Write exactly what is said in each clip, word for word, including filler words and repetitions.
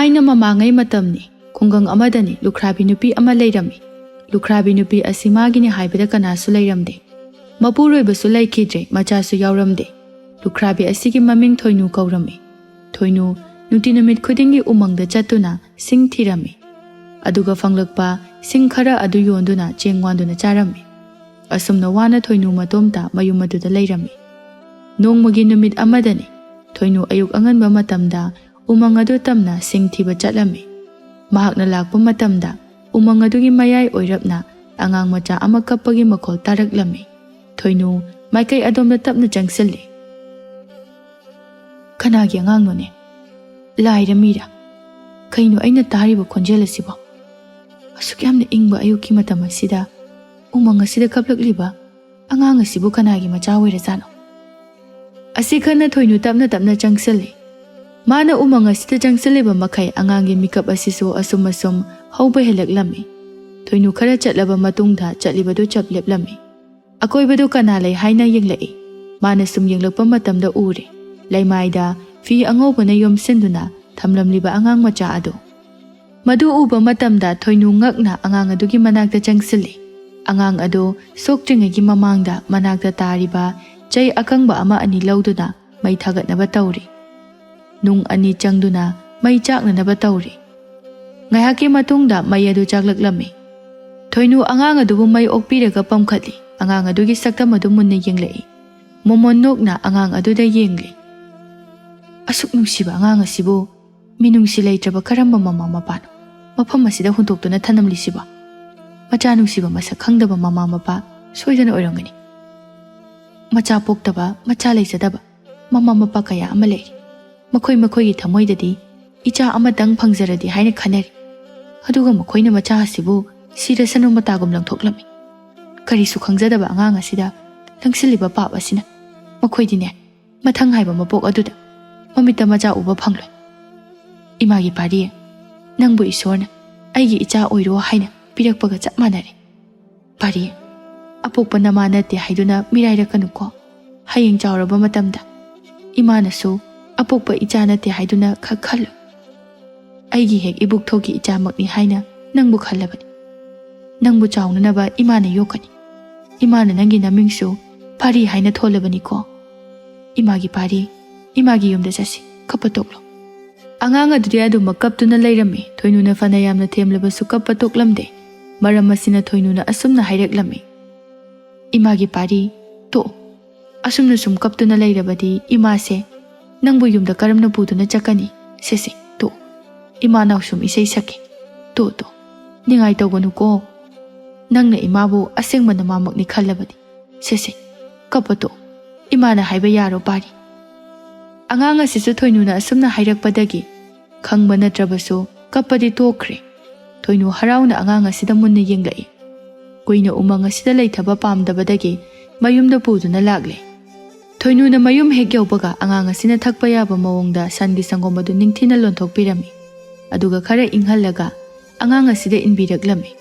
ꯊꯥꯏꯅ ꯃꯃꯥꯡꯉꯩ ꯃꯇꯝꯅꯤ꯫ ꯈꯨꯡꯒꯪ ꯑꯃꯗꯅꯤ ꯂꯨꯈ꯭ꯔꯥꯕꯤ ꯅꯨꯄꯤ ꯑꯃ ꯂꯩꯔꯝꯃꯤ꯫ ꯂꯨꯈ꯭ꯔꯥꯕꯤ ꯅꯨꯄꯤ ꯑꯁꯤ ꯃꯥꯒꯤꯅꯤ ꯍꯥꯏꯕꯗ ꯀꯅꯥꯁꯨ ꯂꯩꯔꯝꯗꯦ꯫ ꯃꯄꯨꯔꯣꯏꯕꯁꯨ ꯂꯩꯈꯤꯗ꯭ꯔꯦ, ꯃꯆꯥꯁꯨ ꯌꯥꯎꯔꯝꯗꯦ꯫ ꯂꯨꯈ꯭ꯔꯥꯕꯤ ꯑꯁꯤꯒꯤ ꯃꯃꯤꯡ ꯊꯣꯏꯅꯨ ꯀꯧꯔꯝꯃꯤ꯫ ꯊꯣꯏꯅꯨ ꯅꯨꯡꯇꯤ ꯅꯨꯃꯤꯠ ꯈꯨꯗꯤꯡꯒꯤ ꯎꯃꯪꯗ ꯆꯠꯇꯨꯅ ꯁꯤꯡ ꯊꯤꯔꯝꯃꯤ꯫ ꯑꯗꯨꯒ ꯐꯪꯂꯛꯄ ꯁꯤꯡ ꯈꯔ ꯑꯗꯨ ꯌꯣꯟꯗꯨꯅ ꯆꯦꯡ ꯋꯥꯟꯗꯨꯅ ꯆꯥꯔꯝꯃꯤ꯫ ꯑꯁꯨꯝꯅ ꯋꯥꯅ ꯊꯣꯏꯅꯨ ꯃꯇꯣꯝꯇ ꯃꯌꯨꯝ ꯑꯗꯨꯗ ꯂꯩꯔꯝꯃꯤ꯫ ꯅꯣꯡꯃꯒꯤ ꯅꯨꯃꯤꯠ ꯑꯃꯗꯅꯤ ꯊꯣꯏꯅꯨ ꯑꯌꯨꯛ ꯑꯉꯟꯕ ꯃꯇꯝꯗ ꯎꯃꯪ ꯑꯗꯨ ꯇꯝꯅ ꯁꯤꯡ ꯊꯤꯕ ꯆꯠꯂꯝꯃꯤ꯫ ꯃꯍꯥꯛꯅ ꯂꯥꯛꯄ ꯃꯇꯝꯗ ꯎꯃꯪ ꯑꯗꯨꯒꯤ ꯃꯌꯥꯏ ꯑꯣꯏꯔꯞꯅ ꯑꯉꯥꯡ ꯃꯆꯥ ꯑꯃ ꯀꯞꯄꯒꯤ ꯃꯈꯣꯜ ꯇꯥꯔꯛꯂꯝꯃꯤ꯫ ꯊꯣꯏꯅꯨ ꯃꯥꯏꯀꯩ ꯑꯗꯣꯝꯗ ꯇꯞꯅ ꯆꯪꯁꯤꯜꯂꯤ꯫ "ꯀꯅꯥꯒꯤ ꯑꯉꯥꯡꯅꯣꯅꯦ? ꯂꯥꯏꯔ ꯃꯤꯔ? ꯀꯩꯅꯣ ꯑꯩꯅ ꯇꯥꯔꯤꯕ ꯈꯣꯟꯖꯦꯜ ꯑꯁꯤꯕꯣ? ꯑꯁꯨꯛ ꯌꯥꯝꯅ ꯏꯪꯕ ꯑꯌꯨꯛꯀꯤ ꯃꯇꯝ ꯑꯁꯤꯗ ꯎꯃꯪ ꯑꯁꯤꯗ ꯀꯞꯂꯛꯂꯤꯕ ꯑꯉꯥꯡ ꯑꯁꯤꯕꯨ ꯀꯅꯥꯒꯤ ꯃꯆꯥ ꯑꯣꯏꯔꯖꯥꯠꯅꯣ?" ꯑꯁꯤ ꯈꯟꯅ ꯊꯣꯏꯅꯨ ꯇꯞꯅ ꯇꯞꯅ ꯆꯪꯁꯤꯜꯂꯤ꯫ ꯃꯥꯅ ꯎꯃꯪ ꯑꯁꯤꯗ ꯆꯪꯁꯤꯜꯂꯤꯕ ꯃꯈꯩ ꯑꯉꯥꯡꯒꯤ ꯃꯤꯀꯞ ꯑꯁꯤꯁꯨ ꯑꯁꯨꯝ ꯑꯁꯨꯝ ꯍꯧꯕ ꯍꯦꯜꯂꯛꯂꯝꯃꯤ꯫ ꯊꯣꯏꯅꯨ ꯈꯔ ꯆꯠꯂꯕ ꯃꯇꯨꯡꯗ ꯆꯠꯂꯤꯕꯗꯨ ꯆꯞ ꯂꯦꯞꯂꯝꯃꯤ꯫ ꯑꯀꯣꯏꯕꯗꯨ ꯀꯅꯥ ꯂꯩ ꯍꯥꯏꯅ ꯌꯦꯡꯂꯛꯏ꯫ ꯃꯥꯅ ꯁꯨꯝ ꯌꯦꯡꯂꯛꯄ ꯃꯇꯝꯗ ꯎꯔꯦ, ꯂꯩꯃꯥꯏꯗ ꯐꯤ ꯑꯉꯧꯕꯅ ꯌꯣꯝꯁꯤꯟꯗꯨꯅ ꯊꯝꯂꯝꯂꯤꯕ ꯑꯉꯥꯡ ꯃꯆꯥ ꯑꯗꯨ꯫ ꯃꯗꯨ ꯎꯕ ꯃꯇꯝꯗ ꯊꯣꯏꯅꯨ ꯉꯛꯅ ꯑꯉꯥꯡ ꯑꯗꯨꯒꯤ ꯃꯅꯥꯛꯇ ꯆꯪꯁꯤꯜꯂꯤ꯫ ꯑꯉꯥꯡ ꯑꯗꯨ ꯁꯣꯛꯇ꯭ꯔꯤꯉꯩꯒꯤ ꯃꯃꯥꯡꯗ ꯃꯅꯥꯛꯇ ꯇꯥꯔꯤꯕ ꯆꯩ ꯑꯀꯪꯕ ꯑꯃ ꯑꯅꯤ ꯂꯧꯗꯨꯅ ꯃꯩ ꯊꯥꯒꯠꯅꯕ ꯇꯧꯔꯤ꯫ ꯅꯨꯡ ꯑꯅꯤ ꯆꯪꯗꯨꯅ ꯃꯩ ꯆꯥꯛꯅꯅꯕ ꯇꯧꯔꯤ꯫ ꯉꯥꯏꯍꯥꯛꯀꯤ ꯃꯇꯨꯡꯗ ꯃꯩ ꯑꯗꯨ ꯆꯥꯛꯂꯛꯂꯝꯃꯤ꯫ ꯊꯣꯏꯅꯨ ꯑꯉꯥꯡ ꯑꯗꯨꯕꯨ ꯃꯩ ꯑꯣꯛꯄꯤꯔꯒ ꯄꯝꯈꯠꯂꯤ꯫ ꯑꯉꯥꯡ ꯑꯗꯨꯒꯤ ꯁꯛꯇꯝ ꯑꯗꯨ ꯃꯨꯟꯅ ꯌꯦꯡꯂꯛꯏ꯫ ꯃꯣꯃꯣꯟ ꯅꯣꯛꯅ ꯑꯉꯥꯡ ꯑꯗꯨꯗ ꯌꯦꯡꯂꯤ꯫ "ꯑꯁꯨꯛ ꯅꯨꯡꯁꯤꯕ ꯑꯉꯥꯡ ꯑꯁꯤꯕꯨ ꯃꯤꯅꯨꯡꯁꯤ ꯂꯩꯇ꯭ꯔꯕ ꯀꯔꯝꯕ ꯃꯃꯥ ꯃꯄꯥꯅꯣ ꯃꯐꯝ ꯑꯁꯤꯗ ꯍꯨꯟꯗꯣꯛꯇꯨꯅ ꯊꯅꯝꯂꯤꯁꯤꯕꯣ? ꯃꯆꯥ ꯅꯨꯡꯁꯤꯕ ꯃꯁꯛ ꯈꯪꯗꯕ ꯃꯃꯥ ꯃꯄꯥ ꯁꯣꯏꯗꯅ ꯑꯣꯏꯔꯝꯒꯅꯤ꯫ ꯃꯆꯥ ꯄꯣꯛꯇꯕ, ꯃꯆꯥ ꯂꯩꯖꯗꯕ ꯃꯃꯥ ꯃꯄꯥ ꯀꯌꯥ ꯑꯃ ꯂꯩꯔꯤ꯫ ꯃꯈꯣꯏ ꯃꯈꯣꯏꯒꯤ ꯊꯃꯣꯏꯗꯗꯤ ꯏꯆꯥ ꯑꯃꯇꯪ ꯐꯪꯖꯔꯗꯤ ꯍꯥꯏꯅ ꯈꯟꯅꯔꯤ꯫ ꯑꯗꯨꯒ ꯃꯈꯣꯏꯅ ꯃꯆꯥ ꯑꯁꯤꯕꯨ ꯁꯤꯔꯁꯅꯨ ꯃꯇꯥꯒꯨꯝ ꯂꯪꯊꯣꯛꯂꯝꯃꯤ꯫ ꯀꯔꯤꯁꯨ ꯈꯪꯖꯗꯕ ꯑꯉꯥꯡ ꯑꯁꯤꯗ ꯂꯪꯁꯤꯜꯂꯤꯕ ꯄꯥꯞ ꯑꯁꯤꯅ꯫ ꯃꯈꯣꯏꯗꯤꯅꯦ, ꯃꯊꯪ ꯍꯥꯏꯕ ꯃꯄꯣꯛ ꯑꯗꯨꯗ ꯃꯃꯤꯠꯇ ꯃꯆꯥ ꯎꯕ ꯐꯪꯂꯣꯏ꯫ ꯏꯃꯥꯒꯤ ꯄꯥꯔꯤ, ꯅꯪꯕꯨ ꯏꯁꯣꯔꯅ ꯑꯩꯒꯤ ꯏꯆꯥ ꯑꯣꯏꯔꯣ ꯍꯥꯏꯅ ꯄꯤꯔꯛꯄꯒ ꯆꯞ ꯃꯥꯟꯅꯔꯦ꯫ ꯄꯥꯔꯤ, ꯑꯄꯣꯛꯄ ꯅꯃꯥ ꯅꯠꯇꯦ ꯍꯥꯏꯗꯨꯅ ꯃꯤꯔꯥꯏꯔꯛꯀꯅꯨꯀꯣ꯫ ꯍꯌꯦꯡ ꯆꯥꯎꯔꯕ ꯃꯇꯝꯗ ꯏꯃꯥꯅꯁꯨ ꯑꯄꯣꯛꯄ ꯏꯆꯥ ꯅꯠꯇꯦ ꯍꯥꯏꯗꯨꯅ ꯈꯛ ꯈꯜꯂꯨ꯫ ꯑꯩꯒꯤ ꯍꯦꯛ ꯏꯕꯨꯛꯊꯣꯛꯀꯤ ꯏꯆꯥꯃꯛꯅꯤ ꯍꯥꯏꯅ ꯅꯪꯕꯨ ꯈꯜꯂꯕꯅꯤ꯫ ꯅꯪꯕꯨ ꯆꯥꯎꯅꯅꯕ ꯏꯃꯥꯅ ꯌꯣꯛꯀꯅꯤ꯫ ꯏꯃꯥꯅ ꯅꯪꯒꯤ ꯅꯃꯤꯡꯁꯨ ꯐꯥꯔꯤ ꯍꯥꯏꯅ ꯊꯣꯜꯂꯕꯅꯤꯀꯣ꯫ ꯏꯃꯥꯒꯤ ꯄꯥꯔꯤ, ꯏꯃꯥꯒꯤ ꯌꯨꯝꯗ ꯆꯠꯁꯤ, ꯀꯞꯄ ꯇꯣꯛꯂꯣ꯫ ꯑꯉꯥꯡ ꯑꯗꯨꯗꯤ ꯑꯗꯨꯃꯛ ꯀꯞꯇꯨꯅ ꯂꯩꯔꯝꯃꯤ꯫ ꯊꯣꯏꯅꯨꯅ ꯐꯅ ꯌꯥꯝꯅ ꯊꯦꯝꯂꯕꯁꯨ ꯀꯞꯄ ꯇꯣꯛꯂꯝꯗꯦ꯫ ꯃꯔꯝ ꯑꯁꯤꯅ ꯊꯣꯏꯅꯨꯅ ꯑꯁꯨꯝꯅ ꯍꯥꯏꯔꯛꯂꯝꯃꯤ, "ꯏꯃꯥꯒꯤ ꯄꯥꯔꯤ, ꯇꯣꯛꯑꯣ꯫ ꯑꯁꯨꯝꯅ ꯁꯨꯝ ꯀꯞꯇꯨꯅ ꯂꯩꯔꯕꯗꯤ ꯏꯃꯥꯁꯦ ꯅꯪꯕꯨ ꯌꯨꯝꯗ ꯀꯔꯝꯅ ꯄꯨꯗꯨꯅ ꯆꯠꯀꯅꯤ? ꯁꯦ ꯁꯦ, ꯇꯣꯛꯑꯣ꯫ ꯏꯃꯥ ꯅꯥꯎꯁꯨꯝ ꯏꯁꯩ ꯁꯛꯀꯦ꯫ ꯇꯣꯛꯑꯣ, ꯇꯣꯛꯑꯣ꯫ ꯅꯤꯡꯉꯥꯏ ꯇꯧꯒꯅꯨꯀꯣ꯫ ꯅꯪꯅ ꯏꯃꯥꯕꯨ ꯑꯁꯦꯡꯕ ꯅꯃꯥꯃꯛꯅꯤ ꯈꯜꯂꯕꯗꯤ꯫ ꯁꯦ ꯁꯦ, ꯀꯞꯄ ꯇꯣꯛꯑꯣ꯫ ꯏꯃꯥꯅ ꯍꯥꯏꯕ ꯌꯥꯔꯣ ꯄꯥꯔꯤ?" ꯑꯉꯥꯡ ꯑꯁꯤꯁꯨ ꯊꯣꯏꯅꯨꯅ ꯑꯁꯨꯝꯅ ꯍꯥꯏꯔꯛꯄꯗꯒꯤ ꯈꯪꯕ ꯅꯠꯇ꯭ꯔꯕꯁꯨ ꯀꯞꯄꯗꯤ ꯇꯣꯛꯈ꯭ꯔꯦ꯫ ꯊꯣꯏꯅꯨ ꯍꯔꯥꯎꯅ ꯑꯉꯥꯡ ꯑꯁꯤꯗ ꯃꯨꯟꯅ ꯌꯦꯡꯂꯛꯏ꯫ ꯀꯨꯏꯅ ꯎꯃꯪ ꯑꯁꯤꯗ ꯂꯩꯊꯕ ꯄꯥꯝꯗꯕꯗꯒꯤ ꯃꯌꯨꯝꯗ ꯄꯨꯗꯨꯅ ꯂꯥꯛꯂꯦ꯫ ꯊꯣꯏꯅꯨꯅ ꯃꯌꯨꯝ ꯍꯦꯛ ꯌꯧꯕꯒ ꯑꯉꯥꯡ ꯑꯁꯤꯅ ꯊꯛꯄ ꯌꯥꯕ ꯃꯑꯣꯡꯗ ꯁꯟꯒꯤ ꯁꯪꯒꯣꯝ ꯑꯗꯨ ꯅꯤꯡꯊꯤꯅ ꯂꯣꯟꯊꯣꯛꯄꯤꯔꯝꯃꯤ꯫ ꯑꯗꯨꯒ ꯈꯔ ꯏꯪꯍꯜꯂꯒ ꯑꯉꯥꯡ ꯑꯁꯤꯗ ꯏꯟꯕꯤꯔꯛꯂꯝꯃꯤ꯫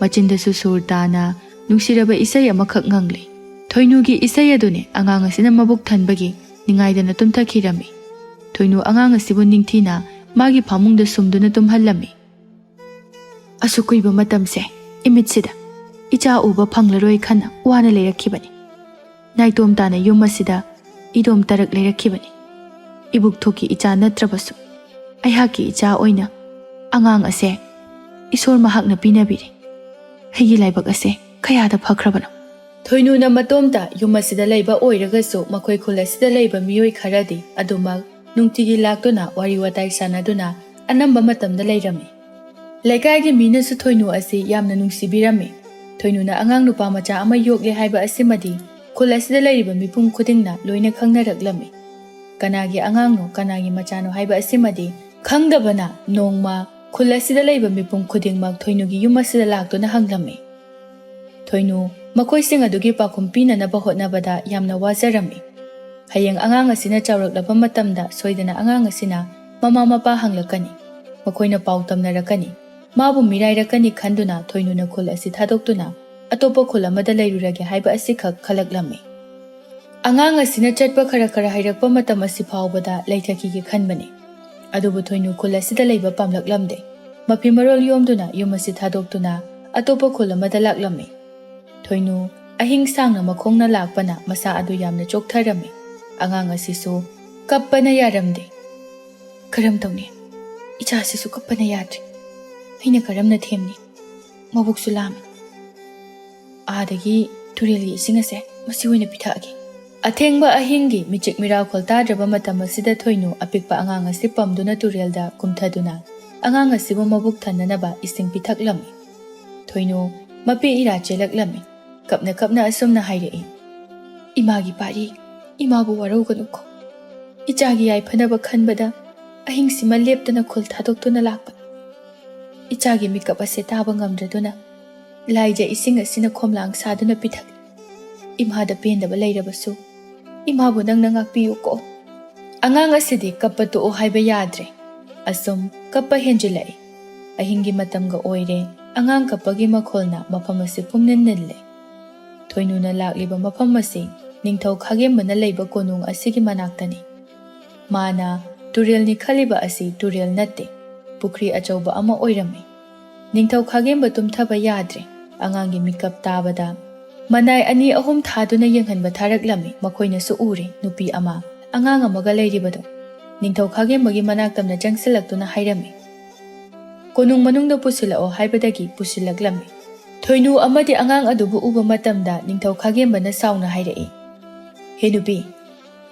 ꯃꯆꯤꯟꯗꯁꯨ ꯁꯨꯔ ꯇꯥꯅ ꯅꯨꯡꯁꯤꯔꯕ ꯏꯁꯩ ꯑꯃꯈꯛ ꯉꯪꯂꯤ꯫ ꯊꯣꯏꯅꯨꯒꯤ ꯏꯁꯩ ꯑꯗꯨꯅꯤ ꯑꯉꯥꯡ ꯑꯁꯤꯅ ꯃꯕꯨꯛ ꯊꯟꯕꯒꯤ ꯅꯤꯡꯉꯥꯏꯗꯅ ꯇꯨꯝꯊꯈꯤꯔꯝꯃꯤ꯫ ꯊꯣꯏꯅꯨ ꯑꯉꯥꯡ ꯑꯁꯤꯕꯨ ꯅꯤꯡꯊꯤꯅ ꯃꯥꯒꯤ ꯐꯃꯨꯡꯗ ꯁꯨꯝꯗꯨꯅ ꯇꯨꯝꯍꯜꯂꯝꯃꯤ꯫ ꯑꯁꯨꯛ ꯀꯨꯏꯕ ꯃꯇꯝꯁꯦ ꯏꯃꯤꯠꯁꯤꯗ ꯏꯆꯥ ꯎꯕ ꯐꯪꯂꯔꯣꯏ ꯈꯟꯅ ꯋꯥꯅ ꯂꯩꯔꯛꯈꯤꯕꯅꯤ꯫ ꯅꯥꯏꯇꯣꯝ ꯇꯥꯅ ꯌꯨꯝ ꯑꯁꯤꯗ ꯏꯗꯣꯝ ꯇꯔꯛ ꯂꯩꯔꯛꯈꯤꯕꯅꯤ꯫ ꯏꯕꯨꯛꯊꯣꯛꯀꯤ ꯏꯆꯥ ꯅꯠꯇ꯭ꯔꯕꯁꯨ ꯑꯩꯍꯥꯛꯀꯤ ꯏꯆꯥ ꯑꯣꯏꯅ ꯑꯉꯥꯡ ꯑꯁꯦ ꯏꯁꯣꯔ ꯃꯍꯥꯛꯅ ꯄꯤꯅꯕꯤꯔꯦ꯫ ꯑꯩꯒꯤ ꯂꯥꯏꯕꯛ ꯑꯁꯦ ꯀꯌꯥꯗ ꯐꯈ꯭ꯔꯕꯅꯣ꯫ ꯊꯣꯏꯅꯨꯅ ꯃꯇꯣꯝꯇ ꯌꯨꯝ ꯑꯁꯤꯗ ꯂꯩꯕ ꯑꯣꯏꯔꯒꯁꯨ ꯃꯈꯣꯏ ꯈꯨꯜ ꯑꯁꯤꯗ ꯂꯩꯕ ꯃꯤꯑꯣꯏ ꯈꯔꯗꯤ ꯑꯗꯨꯃꯛ ꯅꯨꯡꯇꯤꯒꯤ ꯂꯥꯛꯇꯨꯅ ꯋꯥꯔꯤ ꯋꯥꯇꯥꯏ ꯁꯥꯟꯅꯗꯨꯅ ꯑꯅꯝꯕ ꯃꯇꯝꯗ ꯂꯩꯔꯝꯃꯤ꯫ ꯂꯩꯀꯥꯏꯒꯤ ꯃꯤꯅꯁꯨ ꯊꯣꯏꯅꯨ ꯑꯁꯤ ꯌꯥꯝꯅ ꯅꯨꯡꯁꯤꯕꯤꯔꯝꯃꯤ꯫ ꯊꯣꯏꯅꯨꯅ ꯑꯉꯥꯡ ꯅꯨꯄꯥ ꯃꯆꯥ ꯑꯃ ꯌꯣꯛꯂꯦ ꯍꯥꯏꯕ ꯑꯁꯤꯃꯗꯤ ꯈꯨꯜ ꯑꯁꯤꯗ ꯂꯩꯔꯤꯕ ꯃꯤꯄꯨꯝ ꯈꯨꯗꯤꯡꯅ ꯂꯣꯏꯅ ꯈꯪꯅꯔꯛꯂꯝꯃꯤ꯫ ꯀꯅꯥꯒꯤ ꯑꯉꯥꯡꯅꯣ, ꯀꯅꯥꯒꯤ ꯃꯆꯥꯅꯣ ꯍꯥꯏꯕ ꯑꯁꯤꯃꯗꯤ ꯈꯪꯗꯕꯅ ꯅꯣꯡꯃ ꯈꯨꯜ ꯑꯁꯤꯗ ꯂꯩꯕ ꯃꯤꯄꯨꯝ ꯈꯨꯗꯤꯡꯃꯛ ꯊꯣꯏꯅꯨꯒꯤ ꯌꯨꯝ ꯑꯁꯤꯗ ꯂꯥꯛꯇꯨꯅ ꯍꯪꯂꯝꯃꯤ꯫ ꯊꯣꯏꯅꯨ ꯃꯈꯣꯏꯁꯤꯡ ꯑꯗꯨꯒꯤ ꯄꯥꯎꯈꯨꯝ ꯄꯤꯅꯅꯕ ꯍꯣꯠꯅꯕꯗ ꯌꯥꯝꯅ ꯋꯥꯖꯔꯝꯃꯤ꯫ ꯍꯌꯦꯡ ꯑꯉꯥꯡ ꯑꯁꯤꯅ ꯆꯥꯎꯔꯛꯂꯕ ꯃꯇꯝꯗ ꯁꯣꯏꯗꯅ ꯑꯉꯥꯡ ꯑꯁꯤꯅ ꯃꯃꯥ ꯃꯄꯥ ꯍꯪꯂꯛꯀꯅꯤ꯫ ꯃꯈꯣꯏꯅ ꯄꯥꯎ ꯇꯝꯅꯔꯛꯀꯅꯤ꯫ ꯃꯥꯕꯨ ꯃꯤꯔꯥꯏꯔꯛꯀꯅꯤ ꯈꯟꯗꯨꯅ ꯊꯣꯏꯅꯨꯅ ꯈꯨꯜ ꯑꯁꯤ ꯊꯥꯗꯣꯛꯇꯨꯅ ꯑꯇꯣꯞꯄ ꯈꯨꯜ ꯑꯃꯗ ꯂꯩꯔꯨꯔꯒꯦ ꯍꯥꯏꯕ ꯑꯁꯤꯈꯛ ꯈꯜꯂꯛꯂꯝꯃꯤ꯫ ꯑꯉꯥꯡ ꯑꯁꯤꯅ ꯆꯠꯄ ꯈꯔ ꯈꯔ ꯍꯩꯔꯛꯄ ꯃꯇꯝ ꯑꯁꯤ ꯐꯥꯎꯕꯗ ꯂꯩꯊꯈꯤꯒꯦ ꯈꯟꯕꯅꯤ꯫ ꯑꯗꯨꯕꯨ ꯊꯣꯏꯅꯨ ꯈꯨꯜ ꯑꯁꯤꯗ ꯂꯩꯕ ꯄꯥꯝꯂꯛꯂꯝꯗꯦ꯫ ꯃꯐꯤ ꯃꯔꯣꯜ ꯌꯣꯝꯗꯨꯅ ꯌꯨꯝ ꯑꯁꯤ ꯊꯥꯗꯣꯛꯇꯨꯅ ꯑꯇꯣꯞꯄ ꯈꯨꯜ ꯑꯃꯗ ꯂꯥꯛꯂꯝꯃꯤ꯫ ꯊꯣꯏꯅꯨ ꯑꯍꯤꯡ ꯁꯥꯡꯅ ꯃꯈꯣꯡꯅ ꯂꯥꯛꯄꯅ ꯃꯁꯥ ꯑꯗꯨ ꯌꯥꯝꯅ ꯆꯣꯛꯊꯔꯝꯃꯤ꯫ ꯑꯉꯥꯡ ꯑꯁꯤꯁꯨ ꯀꯞꯄꯅ ꯌꯥꯔꯝꯗꯦ꯫ "ꯀꯔꯝ ꯇꯧꯅꯤ? ꯏꯆꯥꯁꯤꯁꯨ ꯀꯞꯄꯅ ꯌꯥꯗ꯭ꯔꯦ꯫ ꯑꯩꯅ ꯀꯔꯝꯅ ꯊꯦꯝꯅꯤ? ꯃꯕꯨꯛꯁꯨ ꯂꯥꯝꯃꯤ꯫ ꯑꯥꯗꯒꯤ ꯇꯨꯔꯦꯜꯒꯤ ꯏꯁꯤꯡ ꯑꯁꯦ ꯃꯁꯤ ꯑꯣꯏꯅ ꯄꯤꯊꯛꯑꯒꯦ꯫" ꯑꯊꯦꯡꯕ ꯑꯍꯤꯡꯒꯤ ꯃꯤꯆꯤꯛ ꯃꯤꯔꯥꯎꯈꯣꯜ ꯇꯥꯗ꯭ꯔꯕ ꯃꯇꯝ ꯑꯁꯤꯗ ꯊꯣꯏꯅꯨ ꯑꯄꯤꯛꯄ ꯑꯉꯥꯡ ꯑꯁꯤ ꯄꯝꯗꯨꯅ ꯇꯨꯔꯦꯜꯗ ꯀꯨꯝꯊꯗꯨꯅ ꯑꯉꯥꯡ ꯑꯁꯤꯕꯨ ꯃꯕꯨꯛ ꯊꯟꯅꯅꯕ ꯏꯁꯤꯡ ꯄꯤꯊꯛꯂꯝꯃꯤ꯫ ꯊꯣꯏꯅꯨ ꯃꯄꯤ ꯏꯔꯥ ꯆꯦꯜꯂꯛꯂꯝꯃꯤ꯫ ꯀꯞꯅ ꯀꯞꯅ ꯑꯁꯨꯝꯅ ꯍꯥꯏꯔꯛꯏ, "ꯏꯃꯥꯒꯤ ꯄꯥꯔꯤ, ꯏꯃꯥꯕꯨ ꯋꯥꯔꯧꯒꯅꯨꯀꯣ꯫ ꯏꯆꯥꯒꯤ ꯌꯥꯏꯐꯅꯕ ꯈꯟꯕꯗ ꯑꯍꯤꯡꯁꯤꯃ ꯂꯦꯞꯇꯅ ꯈꯨꯜ ꯊꯥꯗꯣꯛꯇꯨꯅ ꯂꯥꯛꯄꯅꯤ꯫ ꯏꯆꯥꯒꯤ ꯃꯤꯀꯞ ꯑꯁꯦ ꯇꯥꯕ ꯉꯝꯗ꯭ꯔꯗꯨꯅ ꯂꯥꯏꯖ ꯏꯁꯤꯡ ꯑꯁꯤꯅ ꯈꯣꯝꯂꯥꯡ ꯁꯥꯗꯨꯅ ꯄꯤꯊꯛꯂꯤ꯫ ꯏꯃꯥꯗ ꯄꯦꯟꯗꯕ ꯂꯩꯔꯕꯁꯨ ꯏꯃꯥꯕꯨ ꯅꯪꯅ ꯉꯥꯛꯄꯤꯌꯨꯀꯣ꯫" ꯑꯉꯥꯡ ꯑꯁꯤꯗꯤ ꯀꯞꯄ ꯇꯣꯛꯑꯣ ꯍꯥꯏꯕ ꯌꯥꯗ꯭ꯔꯦ꯫ ꯑꯁꯨꯝ ꯀꯞꯄ ꯍꯦꯟꯖꯤꯜꯂꯛꯏ꯫ ꯑꯍꯤꯡꯒꯤ ꯃꯇꯝꯒ ꯑꯣꯏꯔꯦ꯫ ꯑꯉꯥꯡ ꯀꯞꯄꯒꯤ ꯃꯈꯣꯜꯅ ꯃꯐꯝ ꯑꯁꯤ ꯄꯨꯝꯅꯤꯟ ꯅꯤꯜꯂꯦ꯫ ꯊꯣꯏꯅꯨꯅ ꯂꯥꯛꯂꯤꯕ ꯃꯐꯝ ꯑꯁꯤ ꯅꯤꯡꯊꯧ ꯈꯥꯒꯦꯝꯕꯅ ꯂꯩꯕ ꯀꯣꯅꯨꯡ ꯑꯁꯤꯒꯤ ꯃꯅꯥꯛꯇꯅꯤ꯫ ꯃꯥꯅ ꯇꯨꯔꯦꯜꯅꯤ ꯈꯜꯂꯤꯕ ꯑꯁꯤ ꯇꯨꯔꯦꯜ ꯅꯠꯇꯦ, ꯄꯨꯈ꯭ꯔꯤ ꯑꯆꯧꯕ ꯑꯃ ꯑꯣꯏꯔꯝꯃꯤ꯫ ꯅꯤꯡꯊꯧ ꯈꯥꯒꯦꯝꯕ ꯇꯨꯝꯊꯕ ꯌꯥꯗ꯭ꯔꯦ꯫ ꯑꯉꯥꯡꯒꯤ ꯃꯤꯀꯞ ꯇꯥꯕꯗ ꯃꯅꯥꯏ ꯑꯅꯤ ꯑꯍꯨꯝ ꯊꯥꯗꯨꯅ ꯌꯦꯡꯍꯟꯕ ꯊꯥꯔꯛꯂꯝꯃꯤ꯫ ꯃꯈꯣꯏꯅꯁꯨ ꯎꯔꯦ, ꯅꯨꯄꯤ ꯑꯃ ꯑꯉꯥꯡ ꯑꯃꯒ ꯂꯩꯔꯤꯕꯗꯣ꯫ ꯅꯤꯡꯊꯧ ꯈꯥꯒꯦꯝꯕꯒꯤ ꯃꯅꯥꯛ ꯇꯝꯅ ꯆꯪꯁꯤꯜꯂꯛꯇꯨꯅ ꯍꯥꯏꯔꯝꯃꯤ, "ꯀꯣꯅꯨꯡ ꯃꯅꯨꯡꯗ ꯄꯨꯁꯤꯜꯂꯛꯑꯣ" ꯍꯥꯏꯕꯗꯒꯤ ꯄꯨꯁꯤꯜꯂꯛꯂꯝꯃꯤ꯫ ꯊꯣꯏꯅꯨ ꯑꯃꯗꯤ ꯑꯉꯥꯡ ꯑꯗꯨꯕꯨ ꯎꯕ ꯃꯇꯝꯗ ꯅꯤꯡꯊꯧ ꯈꯥꯒꯦꯝꯕꯅ ꯁꯥꯎꯅ ꯍꯥꯏꯔꯛꯏ, "ꯍꯦ ꯅꯨꯄꯤ,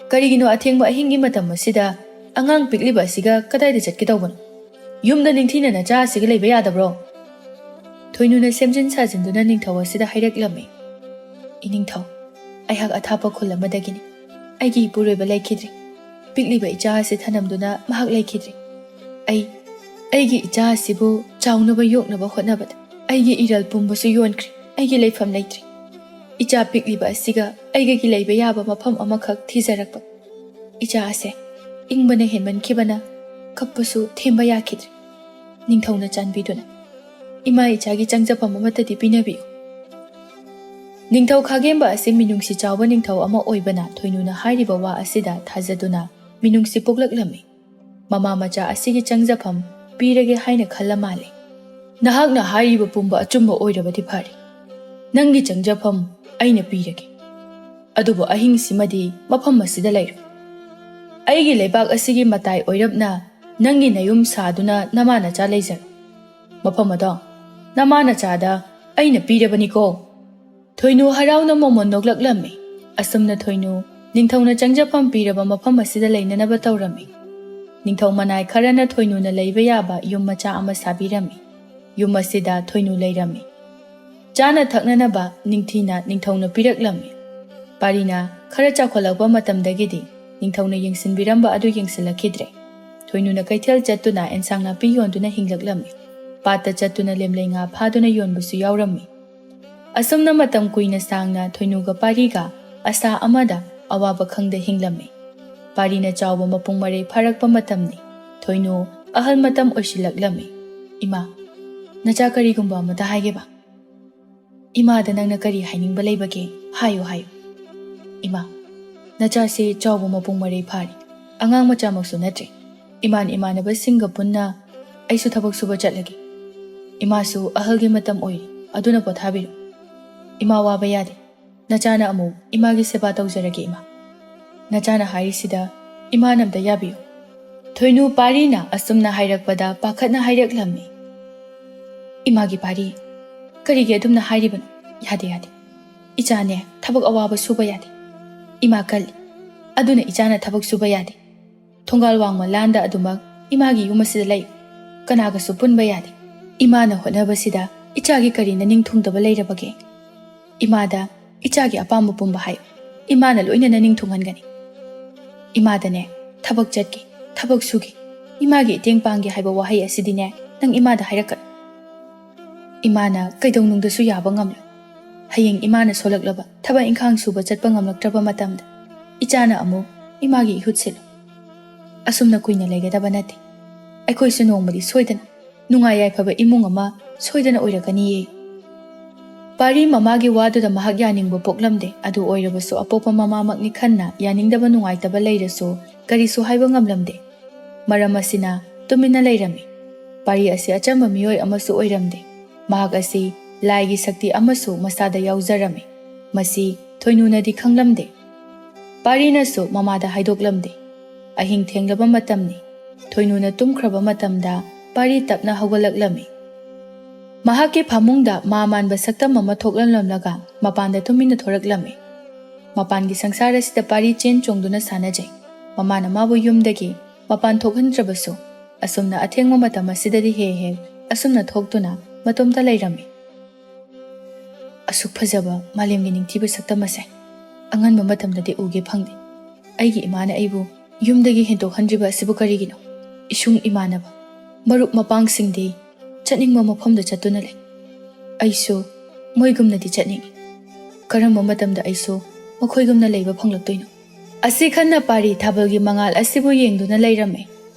ꯀꯔꯤꯒꯤꯅꯣ ꯑꯊꯦꯡꯕ ꯑꯍꯤꯡꯒꯤ ꯃꯇꯝ ꯑꯁꯤꯗ ꯑꯉꯥꯡ ꯄꯤꯛꯂꯤꯕ ꯑꯁꯤꯒ ꯀꯗꯥꯏꯗ ꯆꯠꯀꯦ ꯇꯧꯕꯅꯣ? ꯌꯨꯝꯗ ꯅꯤꯡꯊꯤꯅ ꯅꯆꯥ ꯑꯁꯤꯒ ꯂꯩꯕ ꯌꯥꯗꯕ꯭ꯔꯣ?" ꯊꯣꯏꯅꯨꯅ ꯁꯦꯝꯖꯤꯟ ꯁꯥꯖꯤꯟꯗꯨꯅ ꯅꯤꯡꯊꯧ ꯑꯁꯤꯗ ꯍꯥꯏꯔꯛꯂꯝꯃꯤ, "ꯏꯅꯤꯡꯊꯧ, ꯑꯩꯍꯥꯛ ꯑꯊꯥꯞꯄ ꯈꯨꯜ ꯑꯃꯗꯒꯤꯅꯤ꯫ ꯑꯩꯒꯤ ꯏꯄꯨꯔꯣꯏꯕ ꯂꯩꯈꯤꯗ꯭ꯔꯦ꯫ ꯄꯤꯛꯂꯤꯕ ꯏꯆꯥ ꯑꯁꯤ ꯊꯅꯝꯗꯨꯅ ꯃꯍꯥꯛ ꯂꯩꯈꯤꯗ꯭ꯔꯦ꯫ ꯑꯩ, ꯑꯩꯒꯤ ꯏꯆꯥ ꯑꯁꯤꯕꯨ ꯆꯥꯎꯅꯕ ꯌꯣꯛꯅꯕ ꯍꯣꯠꯅꯕꯗ ꯑꯩꯒꯤ ꯏꯔꯜ ꯄꯨꯝꯕꯁꯨ ꯌꯣꯟꯈ꯭ꯔꯦ꯫ ꯑꯩꯒꯤ ꯂꯩꯐꯝ ꯂꯩꯇ꯭ꯔꯦ꯫ ꯏꯆꯥ ꯄꯤꯛꯂꯤꯕ ꯑꯁꯤꯒ ꯑꯩꯒꯒꯤ ꯂꯩꯕ ꯌꯥꯕ ꯃꯐꯝ ꯑꯃꯈꯛ ꯊꯤꯖꯔꯛꯄ꯫ ꯏꯆꯥ ꯑꯁꯦ ꯏꯪꯕꯅ ꯍꯦꯟꯃꯟꯈꯤꯕꯅ ꯀꯞꯄꯁꯨ ꯊꯦꯝꯕ ꯌꯥꯈꯤꯗ꯭ꯔꯦ꯫ ꯅꯤꯡꯊꯧꯅ ꯆꯥꯟꯕꯤꯗꯨꯅ ꯏꯃꯥ ꯏꯆꯥꯒꯤ ꯆꯪꯖꯐꯝ ꯑꯃꯠꯇꯗꯤ ꯄꯤꯅꯕꯤꯌꯨ꯫" ꯅꯤꯡꯊꯧ ꯈꯥꯒꯦꯝꯕ ꯑꯁꯤ ꯃꯤꯅꯨꯡꯁꯤ ꯆꯥꯎꯕ ꯅꯤꯡꯊꯧ ꯑꯃ ꯑꯣꯏꯕꯅ ꯊꯣꯏꯅꯨꯅ ꯍꯥꯏꯔꯤꯕ ꯋꯥ ꯑꯁꯤꯗ ꯊꯥꯖꯗꯨꯅ ꯃꯤꯅꯨꯡꯁꯤ ꯄꯣꯛꯂꯛꯂꯝꯃꯤ꯫ ꯃꯃꯥ ꯃꯆꯥ ꯑꯁꯤꯒꯤ ꯆꯪꯖꯐꯝ ꯄꯤꯔꯒꯦ ꯍꯥꯏꯅ ꯈꯜꯂ ꯃꯥꯜꯂꯦ꯫ ꯅꯍꯥꯛꯅ ꯍꯥꯏꯔꯤꯕ ꯄꯨꯝꯕ ꯑꯆꯨꯝꯕ ꯑꯣꯏꯔꯕꯗꯤ ꯐꯔꯦ꯫ ꯅꯪꯒꯤ ꯆꯪꯖꯐꯝ ꯑꯩꯅ ꯄꯤꯔꯒꯦ꯫ ꯑꯗꯨꯕꯨ ꯑꯍꯤꯡꯁꯤꯃꯗꯤ ꯃꯐꯝ ꯑꯁꯤꯗ ꯂꯩꯔꯣ꯫ ꯑꯩꯒꯤ ꯂꯩꯕꯥꯛ ꯑꯁꯤꯒꯤ ꯃꯇꯥꯏ ꯑꯣꯏꯔꯞꯅ ꯅꯪꯒꯤ ꯅꯌꯨꯝ ꯁꯥꯗꯨꯅ ꯅꯃꯥ ꯅꯆꯥ ꯂꯩꯖꯔꯣ꯫ ꯃꯐꯝ ꯑꯗꯣ ꯅꯃꯥ ꯅꯆꯥꯗ ꯑꯩꯅ ꯄꯤꯔꯕꯅꯤꯀꯣ꯫ ꯊꯣꯏꯅꯨ ꯍꯔꯥꯎꯅ ꯃꯣꯃꯣꯟ ꯅꯣꯛꯂꯛꯂꯝꯃꯤ꯫ ꯑꯁꯨꯝꯅ ꯊꯣꯏꯅꯨ ꯅꯤꯡꯊꯧꯅ ꯆꯪꯖꯐꯝ ꯄꯤꯔꯕ ꯃꯐꯝ ꯑꯁꯤꯗ ꯂꯩꯅꯅꯕ ꯇꯧꯔꯝꯃꯤ꯫ ꯅꯤꯡꯊꯧ ꯃꯅꯥꯏ ꯈꯔꯅ ꯊꯣꯏꯅꯨꯅ ꯂꯩꯕ ꯌꯥꯕ ꯌꯨꯝ ꯃꯆꯥ ꯑꯃ ꯁꯥꯕꯤꯔꯝꯃꯤ꯫ ꯌꯨꯝ ꯑꯁꯤꯗ ꯊꯣꯏꯅꯨ ꯂꯩꯔꯝꯃꯤ꯫ ꯆꯥꯅ ꯊꯛꯅꯅꯕ ꯅꯤꯡꯊꯤꯅ ꯅꯤꯡꯊꯧꯅ ꯄꯤꯔꯛꯂꯝꯃꯤ꯫ ꯄꯥꯔꯤꯅ ꯈꯔ ꯆꯥꯎꯈꯠꯂꯛꯄ ꯃꯇꯝꯗꯒꯤꯗꯤ ꯅꯤꯡꯊꯧꯅ ꯌꯦꯡꯁꯤꯟꯕꯤꯔꯝꯕ ꯑꯗꯨ ꯌꯦꯡꯁꯤꯜꯂꯛꯈꯤꯗ꯭ꯔꯦ꯫ ꯊꯣꯏꯅꯨꯅ ꯀꯩꯊꯦꯜ ꯆꯠꯇꯨꯅ ꯑꯦꯟꯁꯥꯡ ꯅꯥꯄꯤ ꯌꯣꯟꯗꯨꯅ ꯍꯤꯡꯂꯛꯂꯝꯃꯤ꯫ ꯄꯥꯠꯇ ꯆꯠꯇꯨꯅ ꯂꯦꯝꯂꯩ ꯉꯥ ꯐꯥꯗꯨꯅ ꯌꯣꯟꯕꯁꯨ ꯌꯥꯎꯔꯝꯃꯤ꯫ ꯑꯁꯨꯝꯅ ꯃꯇꯝ ꯀꯨꯏꯅ ꯁꯥꯡꯅ ꯊꯣꯏꯅꯨꯒ ꯄꯥꯔꯤꯒ ꯑꯁꯥ ꯑꯃꯗ ꯑꯋꯥꯕ ꯈꯪꯗ ꯍꯤꯡꯂꯝꯃꯤ꯫ ꯄꯥꯔꯤꯅ ꯆꯥꯎꯕ ꯃꯄꯨꯡ ꯃꯔꯩ ꯐꯥꯔꯛꯄ ꯃꯇꯝꯅꯤ꯫ ꯊꯣꯏꯅꯨ ꯑꯍꯜ ꯃꯇꯝ ꯑꯣꯏꯁꯤꯜꯂꯛꯂꯝꯃꯤ꯫ "ꯏꯃꯥ, ꯅꯆꯥ ꯀꯔꯤꯒꯨꯝꯕ ꯑꯃꯇ ꯍꯥꯏꯒꯦꯕ?" "ꯏꯃꯥꯗ ꯅꯪꯅ ꯀꯔꯤ ꯍꯥꯏꯅꯤꯡꯕ ꯂꯩꯕꯒꯦ? ꯍꯥꯏꯌꯨ, ꯍꯥꯏꯌꯨ꯫" "ꯏꯃꯥ, ꯅꯆꯥꯁꯦ ꯆꯥꯎꯕ ꯃꯄꯨꯡ ꯃꯔꯩ ꯐꯥꯔꯦ꯫ ꯑꯉꯥꯡ ꯃꯆꯥꯃꯛꯁꯨ ꯅꯠꯇ꯭ꯔꯦ꯫ ꯏꯃꯥꯟ ꯏꯃꯥꯟꯅꯕꯁꯤꯡꯒ ꯄꯨꯟꯅ ꯑꯩꯁꯨ ꯊꯕꯛ ꯁꯨꯕ ꯆꯠꯂꯒꯦ꯫ ꯏꯃꯥꯁꯨ ꯑꯍꯜꯒꯤ ꯃꯇꯝ ꯑꯣꯏꯔꯦ, ꯑꯗꯨꯅ ꯄꯣꯊꯥꯕꯤꯔꯣ꯫ ꯏꯃꯥ ꯋꯥꯕ ꯌꯥꯗꯦ꯫ ꯅꯆꯥꯅ ꯑꯃꯨꯛ ꯏꯃꯥꯒꯤ ꯁꯦꯕꯥ ꯇꯧꯖꯔꯒꯦ, ꯏꯃꯥ꯫" "ꯅꯆꯥꯅ ꯍꯥꯏꯔꯤꯁꯤꯗ ꯏꯃꯥꯅ ꯑꯝꯇ ꯌꯥꯕꯤꯌꯨ꯫" ꯊꯣꯏꯅꯨ ꯄꯥꯔꯤꯅ ꯑꯁꯨꯝꯅ ꯍꯥꯏꯔꯛꯄꯗ ꯄꯥꯈꯠꯅ ꯍꯥꯏꯔꯛꯂꯝꯃꯤ꯫ "ꯏꯃꯥꯒꯤ ꯄꯥꯔꯤ, ꯀꯔꯤꯒꯤ ꯑꯗꯨꯝꯅ ꯍꯥꯏꯔꯤꯕꯅꯣ? ꯌꯥꯗꯦ, ꯌꯥꯗꯦ꯫ ꯏꯆꯥꯅꯦ ꯊꯕꯛ ꯑꯋꯥꯕ ꯁꯨꯕ ꯌꯥꯗꯦ꯫ ꯏꯃꯥ ꯀꯜꯂꯤ꯫ ꯑꯗꯨꯅ ꯏꯆꯥꯅ ꯊꯕꯛ ꯁꯨꯕ ꯌꯥꯗꯦ꯫ ꯊꯣꯡꯒꯥꯜ ꯋꯥꯡꯃ ꯂꯥꯟꯗ ꯑꯗꯨꯃꯛ ꯏꯃꯥꯒꯤ ꯌꯨꯝ ꯑꯁꯤꯗ ꯂꯩ꯫ ꯀꯅꯥꯒꯁꯨ ꯄꯨꯟꯕ ꯌꯥꯗꯦ꯫ ꯏꯃꯥꯅ ꯍꯣꯠꯅꯕꯁꯤꯗ ꯏꯆꯥꯒꯤ ꯀꯔꯤ ꯅꯅꯤꯡ ꯊꯨꯡꯗꯕ ꯂꯩꯔꯕꯒꯦ? ꯏꯃꯥꯗ ꯏꯆꯥꯒꯤ ꯑꯄꯥꯝꯕ ꯄꯨꯝꯕ ꯍꯥꯏꯌꯨ꯫ ꯏꯃꯥꯅ ꯂꯣꯏꯅ ꯅꯅꯤꯡ ꯊꯨꯡꯍꯟꯒꯅꯤ꯫ ꯏꯃꯥꯗꯅꯦ, ꯊꯕꯛ ꯆꯠꯀꯦ, ꯊꯕꯛ ꯁꯨꯒꯦ, ꯏꯃꯥꯒꯤ ꯏꯇꯦꯡ ꯄꯥꯡꯒꯦ ꯍꯥꯏꯕ ꯋꯥꯍꯩ ꯑꯁꯤꯗꯤꯅꯦ, ꯅꯪ ꯏꯃꯥꯗ ꯍꯥꯏꯔꯛꯀꯅꯨ꯫ ꯏꯃꯥꯅ ꯀꯩꯗꯧꯅꯨꯡꯗꯁꯨ ꯌꯥꯕ ꯉꯝꯂꯣꯏ꯫ ꯍꯌꯦꯡ ꯏꯃꯥꯅ ꯁꯣꯜꯂꯛꯂꯕ, ꯊꯕꯛ ꯏꯪꯈꯥꯡ ꯁꯨꯕ ꯆꯠꯄ ꯉꯝꯂꯛꯇ꯭ꯔꯕ ꯃꯇꯝꯗ ꯏꯆꯥꯅ ꯑꯃꯨꯛ ꯏꯃꯥꯒꯤ ꯏꯍꯨꯠ ꯁꯤꯜꯂꯨ꯫ ꯑꯁꯨꯝꯅ ꯀꯨꯏꯅ ꯂꯩꯒꯗꯕ ꯅꯠꯇꯦ꯫ ꯑꯩꯈꯣꯏꯁꯨ ꯅꯣꯡꯃꯗꯤ ꯁꯣꯏꯗꯅ ꯅꯨꯡꯉꯥꯏ ꯌꯥꯏꯐꯕ ꯏꯃꯨꯡ ꯑꯃ ꯁꯣꯏꯗꯅ ꯑꯣꯏꯔꯛꯀꯅꯤꯌꯦ꯫" ꯄꯥꯔꯤ ꯃꯃꯥꯒꯤ ꯋꯥꯗꯨꯗ ꯃꯍꯥꯛ ꯌꯥꯅꯤꯡꯕ ꯄꯣꯛꯂꯝꯗꯦ꯫ ꯑꯗꯨ ꯑꯣꯏꯔꯕꯁꯨ ꯑꯄꯣꯛꯄ ꯃꯃꯥꯃꯛꯅꯤ ꯈꯟꯅ ꯌꯥꯅꯤꯡꯗꯕ ꯅꯨꯡꯉꯥꯏꯇꯕ ꯂꯩꯔꯁꯨ ꯀꯔꯤꯁꯨ ꯍꯥꯏꯕ ꯉꯝꯂꯝꯗꯦ꯫ ꯃꯔꯝ ꯑꯁꯤꯅ ꯇꯨꯃꯤꯟꯅ ꯂꯩꯔꯝꯃꯤ꯫ ꯄꯥꯔꯤ ꯑꯁꯤ ꯑꯆꯝꯕ ꯃꯤꯑꯣꯏ ꯑꯃꯁꯨ ꯑꯣꯏꯔꯝꯗꯦ꯫ ꯃꯍꯥꯛ ꯑꯁꯤ ꯂꯥꯏꯒꯤ ꯁꯛꯇꯤ ꯑꯃꯁꯨ ꯃꯁꯥꯗ ꯌꯥꯎꯖꯔꯝꯃꯤ꯫ ꯃꯁꯤ ꯊꯣꯏꯅꯨꯅꯗꯤ ꯈꯪꯂꯝꯗꯦ꯫ ꯄꯥꯔꯤꯅꯁꯨ ꯃꯃꯥꯗ ꯍꯥꯏꯗꯣꯛꯂꯝꯗꯦ꯫ ꯑꯍꯤꯡ ꯊꯦꯡꯂꯕ ꯃꯇꯝꯅꯤ꯫ ꯊꯣꯏꯅꯨꯅ ꯇꯨꯝꯈ꯭ꯔꯕ ꯃꯇꯝꯗ ꯄꯥꯔꯤ ꯇꯞꯅ ꯍꯧꯒꯠꯂꯛꯂꯝꯃꯤ꯫ ꯃꯍꯥꯛꯀꯤ ꯐꯃꯨꯡꯗ ꯃꯥ ꯃꯥꯟꯕ ꯁꯛꯇꯝ ꯑꯃ ꯊꯣꯛꯂꯝꯂꯝꯂꯒ ꯃꯄꯥꯟꯗ ꯇꯨꯃꯤꯟꯅ ꯊꯣꯔꯛꯂꯝꯃꯤ꯫ ꯃꯄꯥꯟꯒꯤ ꯁꯪꯁꯥꯔ ꯑꯁꯤꯗ ꯄꯥꯔꯤ ꯆꯦꯟ ꯆꯣꯡꯗꯨꯅ ꯁꯥꯟꯅꯖꯩ꯫ ꯃꯃꯥꯅ ꯃꯥꯕꯨ ꯌꯨꯝꯗꯒꯤ ꯃꯄꯥꯟ ꯊꯣꯛꯍꯟꯗ꯭ꯔꯕꯁꯨ, ꯑꯁꯨꯝꯅ ꯑꯊꯦꯡꯕ ꯃꯇꯝ ꯑꯁꯤꯗꯗꯤ ꯍꯦꯛ ꯍꯦꯛ ꯑꯁꯨꯝꯅ ꯊꯣꯛꯇꯨꯅ ꯃꯇꯣꯝꯇ ꯂꯩꯔꯝꯃꯤ꯫ "ꯑꯁꯨꯛ ꯐꯖꯕ ꯃꯥꯂꯦꯝꯒꯤ ꯅꯤꯡꯊꯤꯕ ꯁꯛꯇꯝ ꯑꯁꯦ ꯑꯉꯟꯕ ꯃꯇꯝꯗꯗꯤ ꯎꯒꯦ ꯐꯪꯗꯦ꯫ ꯑꯩꯒꯤ ꯏꯃꯥꯅ ꯑꯩꯕꯨ ꯌꯨꯝꯗꯒꯤ ꯍꯦꯟꯗꯣꯛꯍꯟꯗ꯭ꯔꯤꯕ ꯑꯁꯤꯕꯨ ꯀꯔꯤꯒꯤꯅꯣ? ꯏꯁꯨꯡ ꯏꯃꯥꯟꯅꯕ, ꯃꯔꯨꯞ ꯃꯄꯥꯡꯁꯤꯡꯗꯤ ꯆꯠꯅꯤꯡꯕ ꯃꯐꯝꯗ ꯆꯠꯇꯨꯅ ꯂꯩ꯫ ꯑꯩꯁꯨ ꯃꯣꯏꯒꯨꯝꯅꯗꯤ ꯆꯠꯅꯤꯡꯏ꯫ ꯀꯔꯝꯕ ꯃꯇꯝꯗ ꯑꯩꯁꯨ ꯃꯈꯣꯏꯒꯨꯝꯅ ꯂꯩꯕ ꯐꯪꯂꯛꯇꯣꯏꯅꯣ?" ꯑꯁꯤ ꯈꯟꯅ ꯄꯥꯔꯤ ꯊꯥꯕꯜꯒꯤ ꯃꯉꯥꯜ ꯑꯁꯤꯕꯨ ꯌꯦꯡꯗꯨꯅ ꯂꯩꯔꯝꯃꯤ꯫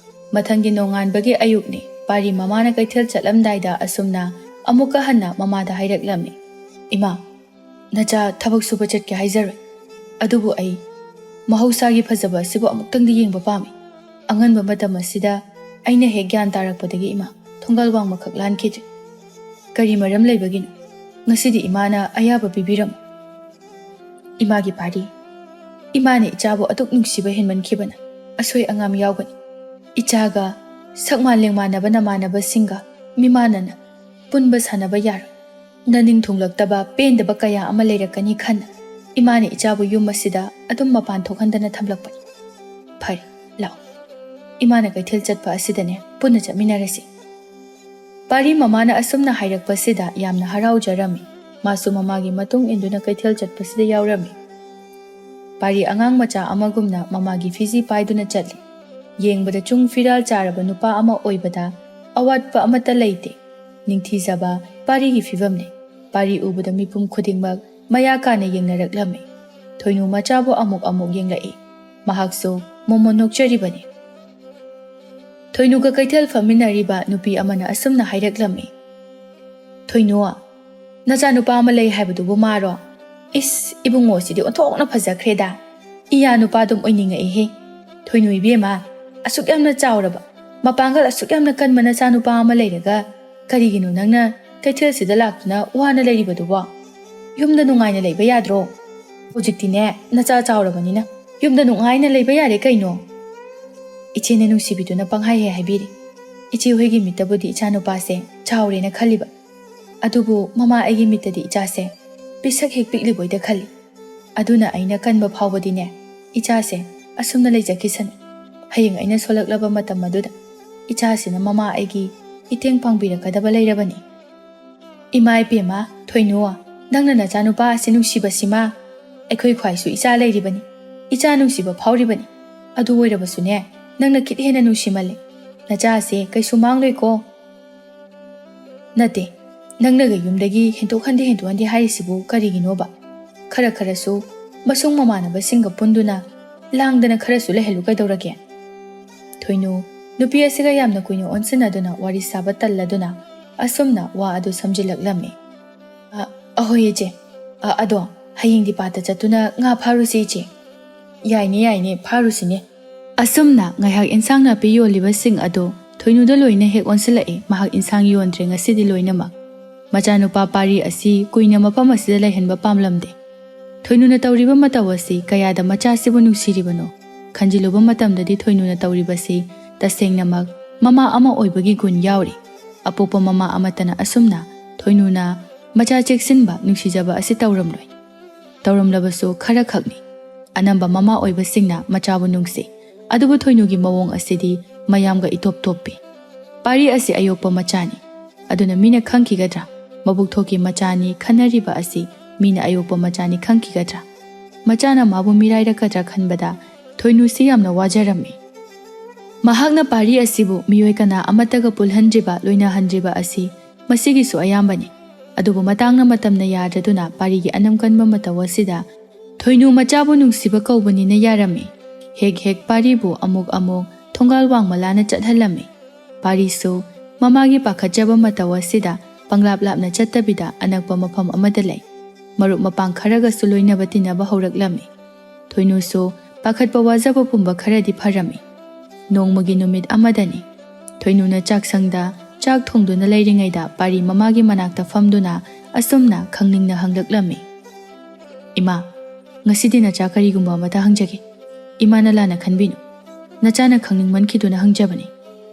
ꯃꯊꯪꯒꯤ ꯅꯣꯡꯉꯥꯟꯕꯒꯤ ꯑꯌꯨꯛꯅꯤ꯫ ꯄꯥꯔꯤ ꯃꯃꯥꯅ ꯀꯩꯊꯦꯜ ꯆꯠꯂꯝꯗꯥꯏꯗ ꯑꯁꯨꯝꯅ ꯑꯃꯨꯛꯀ ꯍꯟꯅ ꯃꯃꯥꯗ ꯍꯥꯏꯔꯛꯂꯝꯃꯤ, "ꯏꯃꯥ, ꯅꯆꯥ ꯊꯕꯛ ꯁꯨꯕ ꯆꯠꯀꯦ ꯍꯥꯏꯖꯔꯣꯏ, ꯑꯗꯨꯕꯨ ꯑꯩ ꯃꯍꯧꯁꯥꯒꯤ ꯐꯖꯕ ꯑꯁꯤꯕꯨ ꯑꯃꯨꯛꯇꯪꯗꯤ ꯌꯦꯡꯕ ꯄꯥꯝꯃꯤ꯫ ꯑꯉꯟꯕ ꯃꯇꯝ ꯑꯁꯤꯗ ꯑꯩꯅ ꯍꯦꯛ ꯒ꯭ꯌꯥꯟ ꯇꯥꯔꯛꯄꯗꯒꯤ ꯏꯃꯥ ꯊꯣꯡꯒꯥꯜ ꯋꯥꯡꯃꯈꯛ ꯂꯥꯟꯈꯤꯗ꯭ꯔꯤ꯫ ꯀꯔꯤ ꯃꯔꯝ ꯂꯩꯕꯒꯤꯅꯣ? ꯉꯁꯤꯗꯤ ꯏꯃꯥꯅ ꯑꯌꯥꯕ ꯄꯤꯕꯤꯔꯝꯃꯨ꯫" ꯏꯃꯥꯒꯤ ꯄꯥꯔꯤ, ꯏꯃꯥꯅ ꯏꯆꯥꯕꯨ ꯑꯗꯨꯛ ꯅꯨꯡꯁꯤꯕ ꯍꯦꯟꯃꯟꯈꯤꯕꯅ ꯑꯁꯣꯏ ꯑꯉꯥꯝ ꯌꯥꯎꯒꯅꯤ꯫ ꯏꯆꯥꯒ ꯁꯛꯃꯥꯟ ꯂꯦꯡꯃꯥꯟꯅꯕ ꯅꯃꯥꯟꯅꯕꯁꯤꯡꯒ ꯃꯤꯃꯥꯟꯅꯅ ꯄꯨꯟꯕ ꯁꯥꯟꯅꯕ ꯌꯥꯔꯣꯏ꯫ ꯅꯅꯤꯡ ꯊꯨꯡꯂꯛꯇꯕ ꯄꯦꯟꯗꯕ ꯀꯌꯥ ꯑꯃ ꯂꯩꯔꯛꯀꯅꯤ ꯈꯟꯅ ꯏꯃꯥꯅ ꯏꯆꯥꯕꯨ ꯌꯨꯝ ꯑꯁꯤꯗ ꯑꯗꯨꯝ ꯃꯄꯥꯟ ꯊꯣꯛꯍꯟꯗꯅ ꯊꯝꯂꯛꯄꯅꯤ꯫ ꯐꯔꯦ, ꯂꯥꯛꯑꯣ, ꯏꯃꯥꯅ ꯀꯩꯊꯦꯜ ꯆꯠꯄ ꯑꯁꯤꯗꯅꯦ ꯄꯨꯟꯅ ꯆꯠꯃꯤꯟꯅꯔꯁꯤ꯫ ꯄꯥꯔꯤ ꯃꯃꯥꯅ ꯑꯁꯨꯝꯅ ꯍꯥꯏꯔꯛꯄꯁꯤꯗ ꯌꯥꯝꯅ ꯍꯔꯥꯎꯖꯔꯝꯃꯤ꯫ ꯃꯥꯁꯨ ꯃꯃꯥꯒꯤ ꯃꯇꯨꯡ ꯏꯟꯗꯨꯅ ꯀꯩꯊꯦꯜ ꯆꯠꯄꯁꯤꯗ ꯌꯥꯎꯔꯝꯃꯤ꯫ ꯄꯥꯔꯤ ꯑꯉꯥꯡ ꯃꯆꯥ ꯑꯃꯒꯨꯝꯅ ꯃꯃꯥꯒꯤ ꯐꯤꯖꯤ ꯄꯥꯏꯗꯨꯅ ꯆꯠꯂꯤ꯫ ꯌꯦꯡꯕꯗ ꯆꯨꯡ ꯐꯤꯔꯥꯜ ꯆꯥꯔꯕ ꯅꯨꯄꯥ ꯑꯃ ꯑꯣꯏꯕꯗ ꯑꯋꯥꯠꯄ ꯑꯃꯠꯇ ꯂꯩꯇꯦ꯫ ꯅꯤꯡꯊꯤꯖꯕ ꯄꯥꯔꯤꯒꯤ ꯐꯤꯕꯝꯅꯤ꯫ ꯄꯥꯔꯤ ꯎꯕꯗ ꯃꯤꯄꯨꯝ ꯈꯨꯗꯤꯡꯃꯛ ꯃꯌꯥ ꯀꯥꯅ ꯌꯦꯡꯅꯔꯛꯂꯝꯃꯤ꯫ ꯊꯣꯏꯅꯨ ꯃꯆꯥꯕꯨ ꯑꯃꯨꯛ ꯑꯃꯨꯛ ꯌꯦꯡꯂꯛꯏ꯫ ꯃꯍꯥꯛꯁꯨ ꯃꯣꯃꯣꯟ ꯅꯣꯛꯆꯔꯤꯕꯅꯤ꯫ ꯊꯣꯏꯅꯨꯒ ꯀꯩꯊꯦꯜ ꯐꯝꯃꯤꯟꯅꯔꯤꯕ ꯅꯨꯄꯤ ꯑꯃꯅ ꯑꯁꯨꯝꯅ ꯍꯥꯏꯔꯛꯂꯝꯃꯤ, "ꯊꯣꯏꯅꯨ, ꯅꯆꯥꯅꯨꯄꯥ ꯑꯃ ꯂꯩ ꯍꯥꯏꯕꯗꯨꯕꯨ ꯃꯥꯔꯣ? ꯏꯁ, ꯏꯕꯨꯡꯉꯣꯁꯤꯗꯤ ꯑꯣꯟꯊꯣꯛꯅ ꯐꯖꯈ꯭ꯔꯦꯗ꯫ ꯏꯌꯥ ꯅꯨꯄꯥꯗꯨꯝ ꯑꯣꯏꯅꯤꯡꯉꯛꯏꯍꯦ꯫ ꯊꯣꯏꯅꯨ ꯏꯕꯦꯝꯃ, ꯑꯁꯨꯛ ꯌꯥꯝꯅ ꯆꯥꯎꯔꯕ, ꯃꯄꯥꯡꯒꯜ ꯑꯁꯨꯛ ꯌꯥꯝꯅ ꯀꯟꯕ ꯅꯆꯥꯅꯨꯄꯥ ꯑꯃ ꯂꯩꯔꯒ ꯀꯔꯤꯒꯤꯅꯣ ꯅꯪꯅ ꯀꯩꯊꯦꯜꯁꯤꯗ ꯂꯥꯛꯇꯨꯅ ꯋꯥꯅ ꯂꯩꯔꯤꯕꯗꯨꯕꯣ? ꯌꯨꯝꯗ ꯅꯨꯡꯉꯥꯏꯅ ꯂꯩꯕ ꯌꯥꯗ꯭ꯔꯣ? ꯍꯧꯖꯤꯛꯇꯤꯅꯦ, ꯅꯆꯥ ꯆꯥꯎꯔꯕꯅꯤꯅ ꯌꯨꯝꯗ ꯅꯨꯡꯉꯥꯏꯅ ꯂꯩꯕ ꯌꯥꯔꯦ ꯀꯩꯅꯣ꯫ ꯏꯆꯦꯅ ꯅꯨꯡꯁꯤꯕꯤꯗꯨꯅ ꯄꯪꯍꯥꯏ ꯍꯦꯛ ꯍꯥꯏꯕꯤꯔꯤ꯫ ꯏꯆꯦ ꯍꯣꯏꯒꯤ ꯃꯤꯠꯇꯕꯨꯗꯤ ꯏꯆꯥꯅꯨꯄꯥꯁꯦ ꯆꯥꯎꯔꯦꯅ ꯈꯜꯂꯤꯕ, ꯑꯗꯨꯕꯨ ꯃꯃꯥ ꯑꯩꯒꯤ ꯃꯤꯠꯇꯗꯤ ꯏꯆꯥꯁꯦ ꯄꯤꯁꯛ ꯍꯦꯛ ꯄꯤꯛꯂꯤꯕꯣꯏꯗ ꯈꯜꯂꯤ꯫ ꯑꯗꯨꯅ ꯑꯩꯅ ꯀꯟꯕ ꯐꯥꯎꯕꯗꯤꯅꯦ, ꯏꯆꯥꯁꯦ ꯑꯁꯨꯝꯅ ꯂꯩꯖꯈꯤꯁꯅꯨ꯫ ꯍꯌꯦꯡ ꯑꯩꯅ ꯁꯣꯜꯂꯛꯂꯕ ꯃꯇꯝ ꯑꯗꯨꯗ ꯏꯆꯥꯁꯤꯅ ꯃꯃꯥ ꯑꯩꯒꯤ ꯏꯇꯦꯡ ꯄꯥꯡꯕꯤꯔꯛꯀꯗꯕ ꯂꯩꯔꯕꯅꯤ꯫ ꯏꯃꯥ ꯏꯕꯦꯝꯃ, ꯊꯣꯏꯅꯨ, ꯅꯪꯅ ꯅꯆꯥꯅꯨꯄꯥ ꯑꯁꯤ ꯅꯨꯡꯁꯤꯕꯁꯤꯃ ꯑꯩꯈꯣꯏ ꯈ꯭ꯋꯥꯏꯁꯨ ꯏꯆꯥ ꯂꯩꯔꯤꯕꯅꯤ, ꯏꯆꯥ ꯅꯨꯡꯁꯤꯕ ꯐꯥꯎꯔꯤꯕꯅꯤ꯫ ꯑꯗꯨ ꯑꯣꯏꯔꯕꯁꯨꯅꯦ, ꯅꯪꯅ ꯈꯤꯠ ꯍꯦꯟꯅ ꯅꯨꯡꯁꯤꯃꯜꯂꯦ꯫ ꯅꯆꯥꯁꯦ ꯀꯩꯁꯨ ꯃꯥꯡꯂꯣꯏꯀꯣ꯫ ꯅꯠꯇꯦ, ꯅꯪꯅꯒ ꯌꯨꯝꯗꯒꯤ ꯍꯦꯟꯇꯣꯛꯍꯟꯗꯦ ꯍꯦꯟꯇꯣꯛꯍꯟꯗꯦ ꯍꯥꯏꯔꯤꯁꯤꯕꯨ ꯀꯔꯤꯒꯤꯅꯣꯕ? ꯈꯔ ꯈꯔꯁꯨ ꯃꯁꯨꯡ ꯃꯃꯥꯟꯅꯕꯁꯤꯡꯒ ꯄꯨꯟꯗꯨꯅ ꯂꯥꯡꯗꯅ ꯈꯔꯁꯨ ꯂꯩꯍꯜꯂꯨ ꯀꯩꯗꯧꯔꯒꯦ? ꯊꯣꯏꯅꯨ, ꯅꯨꯄꯤ ꯑꯁꯤꯒ ꯌꯥꯝꯅ ꯀꯨꯏꯅ ꯑꯣꯟꯁꯤꯟꯅꯗꯨꯅ ꯋꯥꯔꯤ ꯁꯥꯕ ꯇꯜꯂꯗꯨꯅ ꯑꯁꯨꯝꯅ ꯋꯥ ꯑꯗꯨ ꯁꯝꯖꯤꯜꯂꯛꯂꯝꯃꯤ꯫ "ꯑ, ꯑꯍꯣꯏ ꯏꯆꯦ꯫ ꯑ, ꯑꯗꯣ ꯍꯌꯦꯡꯗꯤ ꯄꯥꯠꯇ ꯆꯠꯇꯨꯅ ꯉꯥ ꯐꯥꯔꯨꯁꯤ ꯏꯆꯦ꯫" "ꯌꯥꯏꯅꯦ, ꯌꯥꯏꯅꯦ, ꯐꯥꯔꯨꯁꯤꯅꯦ꯫" ꯑꯁꯨꯝꯅ ꯉꯥꯏꯍꯥꯛ ꯏꯟꯁꯥꯡ ꯅꯥꯄꯤ ꯌꯣꯜꯂꯤꯕꯁꯤꯡ ꯑꯗꯨ ꯊꯣꯏꯅꯨꯗ ꯂꯣꯏꯅ ꯍꯦꯛ ꯑꯣꯟꯁꯤꯜꯂꯛꯏ꯫ ꯃꯍꯥꯛ ꯏꯟꯁꯥꯡ ꯌꯣꯟꯗ꯭ꯔꯦ ꯉꯁꯤꯗꯤ ꯂꯣꯏꯅꯃꯛ꯫ ꯃꯆꯥꯅꯨꯄꯥ ꯄꯥꯔꯤ ꯑꯁꯤ ꯀꯨꯏꯅ ꯃꯐꯝ ꯑꯁꯤꯗ ꯂꯩꯍꯟꯕ ꯄꯥꯝꯂꯝꯗꯦ꯫ ꯊꯣꯏꯅꯨꯅ ꯇꯧꯔꯤꯕ ꯃꯇꯧ ꯑꯁꯤ ꯀꯌꯥꯗ ꯃꯆꯥꯁꯤꯕꯨ ꯅꯨꯡꯁꯤꯔꯤꯕꯅꯣ? ꯈꯟꯖꯤꯜꯂꯨꯕ ꯃꯇꯝꯗꯗꯤ ꯊꯣꯏꯅꯨꯅ ꯇꯧꯔꯤꯕꯁꯤ ꯇꯁꯦꯡꯅꯃꯛ ꯃꯃꯥ ꯑꯃ ꯑꯣꯏꯕꯒꯤ ꯒꯨꯟ ꯌꯥꯎꯔꯤ꯫ ꯑꯄꯣꯛꯄ ꯃꯃꯥ ꯑꯃꯠꯇꯅ ꯑꯁꯨꯝꯅ ꯊꯣꯏꯅꯨꯅ ꯃꯆꯥ ꯆꯦꯛꯁꯤꯟꯕ, ꯅꯨꯡꯁꯤꯖꯕ ꯑꯁꯤ ꯇꯧꯔꯝꯂꯣꯏ꯫ ꯇꯧꯔꯝꯂꯕꯁꯨ ꯈꯔꯈꯛꯅꯤ꯫ ꯑꯅꯝꯕ ꯃꯃꯥ ꯑꯣꯏꯕꯁꯤꯡꯅ ꯃꯆꯥꯕꯨ ꯅꯨꯡꯁꯤ, ꯑꯗꯨꯕꯨ ꯊꯣꯏꯅꯨꯒꯤ ꯃꯑꯣꯡ ꯑꯁꯤꯗꯤ ꯃꯌꯥꯝꯒ ꯏꯇꯣꯞ ꯇꯣꯞꯄꯤ꯫ ꯄꯥꯔꯤ ꯑꯁꯤ ꯑꯌꯣꯛꯄ ꯃꯆꯥꯅꯤ, ꯑꯗꯨꯅ ꯃꯤꯅ ꯈꯪꯈꯤꯒꯗ꯭ꯔꯥ? ꯃꯕꯨꯛ ꯊꯣꯛꯀꯤ ꯃꯆꯥꯅꯤ ꯈꯟꯅꯔꯤꯕ ꯑꯁꯤ ꯃꯤꯅ ꯑꯌꯣꯛꯄ ꯃꯆꯥꯅꯤ ꯈꯪꯈꯤꯒꯗ꯭ꯔꯥ? ꯃꯆꯥꯅ ꯃꯥꯕꯨ ꯃꯤꯔꯥꯏꯔꯛꯀꯗ꯭ꯔꯥ ꯈꯟꯕꯗ ꯊꯣꯏꯅꯨꯁꯤ ꯌꯥꯝꯅ ꯋꯥꯖꯔꯝꯃꯤ꯫ ꯃꯍꯥꯛꯅ ꯄꯥꯔꯤ ꯑꯁꯤꯕꯨ ꯃꯤꯑꯣꯏ ꯀꯅꯥ ꯑꯃꯠꯇꯒ ꯄꯨꯜꯍꯟꯗ꯭ꯔꯤꯕ, ꯂꯣꯏꯅꯍꯟꯗ꯭ꯔꯤꯕ ꯑꯁꯤ ꯃꯁꯤꯒꯤꯁꯨ ꯑꯌꯥꯝꯕꯅꯤ꯫ ꯑꯗꯨꯕꯨ ꯃꯇꯥꯡꯅ ꯃꯇꯝꯅ ꯌꯥꯗ꯭ꯔꯗꯨꯅ ꯄꯥꯔꯤꯒꯤ ꯑꯅꯝ ꯀꯟꯕ ꯃꯇꯧ ꯑꯁꯤꯗ ꯊꯣꯏꯅꯨ ꯃꯆꯥꯕꯨ ꯅꯨꯡꯁꯤꯕ ꯀꯧꯕꯅꯤꯅ ꯌꯥꯔꯝꯃꯤ꯫ ꯍꯦꯛ ꯍꯦꯛ ꯄꯥꯔꯤꯕꯨ ꯑꯃꯨꯛ ꯑꯃꯨꯛ ꯊꯣꯡꯒꯥꯜ ꯋꯥꯡꯃ ꯂꯥꯟꯅ ꯆꯠꯍꯜꯂꯝꯃꯤ꯫ ꯄꯥꯔꯤꯁꯨ ꯃꯃꯥꯒꯤ ꯄꯥꯈꯠꯆꯕ ꯃꯇꯧ ꯑꯁꯤꯗ ꯄꯪꯂꯥꯞ ꯂꯥꯞꯅ ꯆꯠꯇꯕꯤꯗ ꯑꯅꯛꯄ ꯃꯐꯝ ꯑꯃꯗ ꯂꯩ꯫ ꯃꯔꯨꯞ ꯃꯄꯥꯡ ꯈꯔꯒꯁꯨ ꯂꯣꯏꯅꯕ ꯇꯤꯟꯅꯕ ꯍꯧꯔꯛꯂꯝꯃꯤ꯫ ꯊꯣꯏꯅꯨꯁꯨ ꯄꯥꯈꯠꯄ ꯋꯥꯖꯕ ꯄꯨꯝꯕ ꯈꯔꯗꯤ ꯐꯔꯝꯃꯤ꯫ ꯅꯣꯡꯃꯒꯤ ꯅꯨꯃꯤꯠ ꯑꯃꯗꯅꯤ꯫ ꯊꯣꯏꯅꯨꯅ ꯆꯥꯛꯁꯪꯗ ꯆꯥꯛ ꯊꯣꯡꯗꯨꯅ ꯂꯩꯔꯤꯉꯩꯗ ꯄꯥꯔꯤ ꯃꯃꯥꯒꯤ ꯃꯅꯥꯛꯇ ꯐꯝꯗꯨꯅ ꯑꯁꯨꯝꯅ ꯈꯪꯅꯤꯡꯅ ꯍꯪꯂꯛꯂꯝꯃꯤ꯫ "ꯏꯃꯥ, ꯉꯁꯤꯗꯤ ꯅꯆꯥ ꯀꯔꯤꯒꯨꯝꯕ ꯑꯃꯇ ꯍꯪꯖꯒꯦ꯫ ꯏꯃꯥꯅ ꯂꯥꯟꯅ ꯈꯟꯕꯤꯅꯨ꯫ ꯅꯆꯥꯅ ꯈꯪꯅꯤꯡꯃꯟꯈꯤꯗꯨꯅ ꯍꯪꯖꯕꯅꯤ꯫"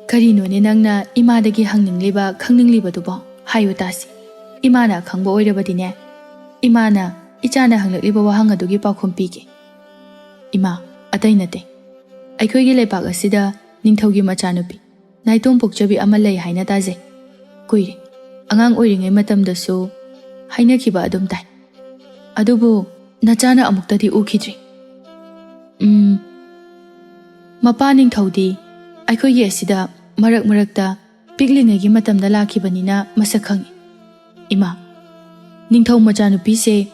"ꯀꯔꯤꯅꯣꯅꯦ ꯅꯪꯅ ꯏꯃꯥꯗꯒꯤ ꯍꯪꯅꯤꯡꯂꯤꯕ ꯈꯪꯅꯤꯡꯂꯤꯕꯗꯨꯕꯣ? ꯍꯥꯏꯌꯨ ꯇꯥꯁꯤ꯫ ꯏꯃꯥꯅ ꯑꯈꯪꯕ ꯑꯣꯏꯔꯕꯗꯤꯅꯦ, ꯏꯃꯥꯅ ꯏꯆꯥꯅ ꯍꯪꯂꯛꯂꯤꯕ ꯋꯥꯍꯪ ꯑꯗꯨꯒꯤ ꯄꯥꯎꯈꯨꯝ ꯄꯤꯒꯦ꯫" "ꯏꯃꯥ, ꯑꯇꯩ ꯅꯠꯇꯦ꯫ ꯑꯩꯈꯣꯏꯒꯤ ꯂꯩꯄꯥꯛ ꯑꯁꯤꯗ ꯅꯤꯡꯊꯧꯒꯤ ꯃꯆꯥꯅꯨꯄꯤ ꯅꯥꯏꯇꯣꯝ ꯄꯣꯛꯆꯕꯤ ꯑꯃ ꯂꯩ ꯍꯥꯏꯅ ꯇꯥꯖꯩ꯫ ꯀꯨꯏꯔꯦ꯫ ꯑꯉꯥꯡ ꯑꯣꯏꯔꯤꯉꯩ ꯃꯇꯝꯗꯁꯨ ꯍꯥꯏꯅꯈꯤꯕ ꯑꯗꯨꯝ ꯇꯥꯏ꯫ ꯑꯗꯨꯕꯨ ꯅꯆꯥꯅ ꯑꯃꯨꯛꯇꯗꯤ ꯎꯈꯤꯗ꯭ꯔꯤ꯫" "ꯎꯝ, ꯃꯄꯥ ꯅꯤꯡꯊꯧꯗꯤ ꯑꯩꯈꯣꯏꯒꯤ ꯑꯁꯤꯗ ꯃꯔꯛ ꯃꯔꯛꯇ ꯄꯤꯛꯂꯤꯉꯩꯒꯤ ꯃꯇꯝꯗ ꯂꯥꯛꯈꯤꯕꯅꯤꯅ ꯃꯁꯛ ꯈꯪꯏ꯫" "ꯏꯃꯥ, ꯅꯤꯡꯊꯧ ꯃꯆꯥꯅꯨꯄꯤꯁꯦ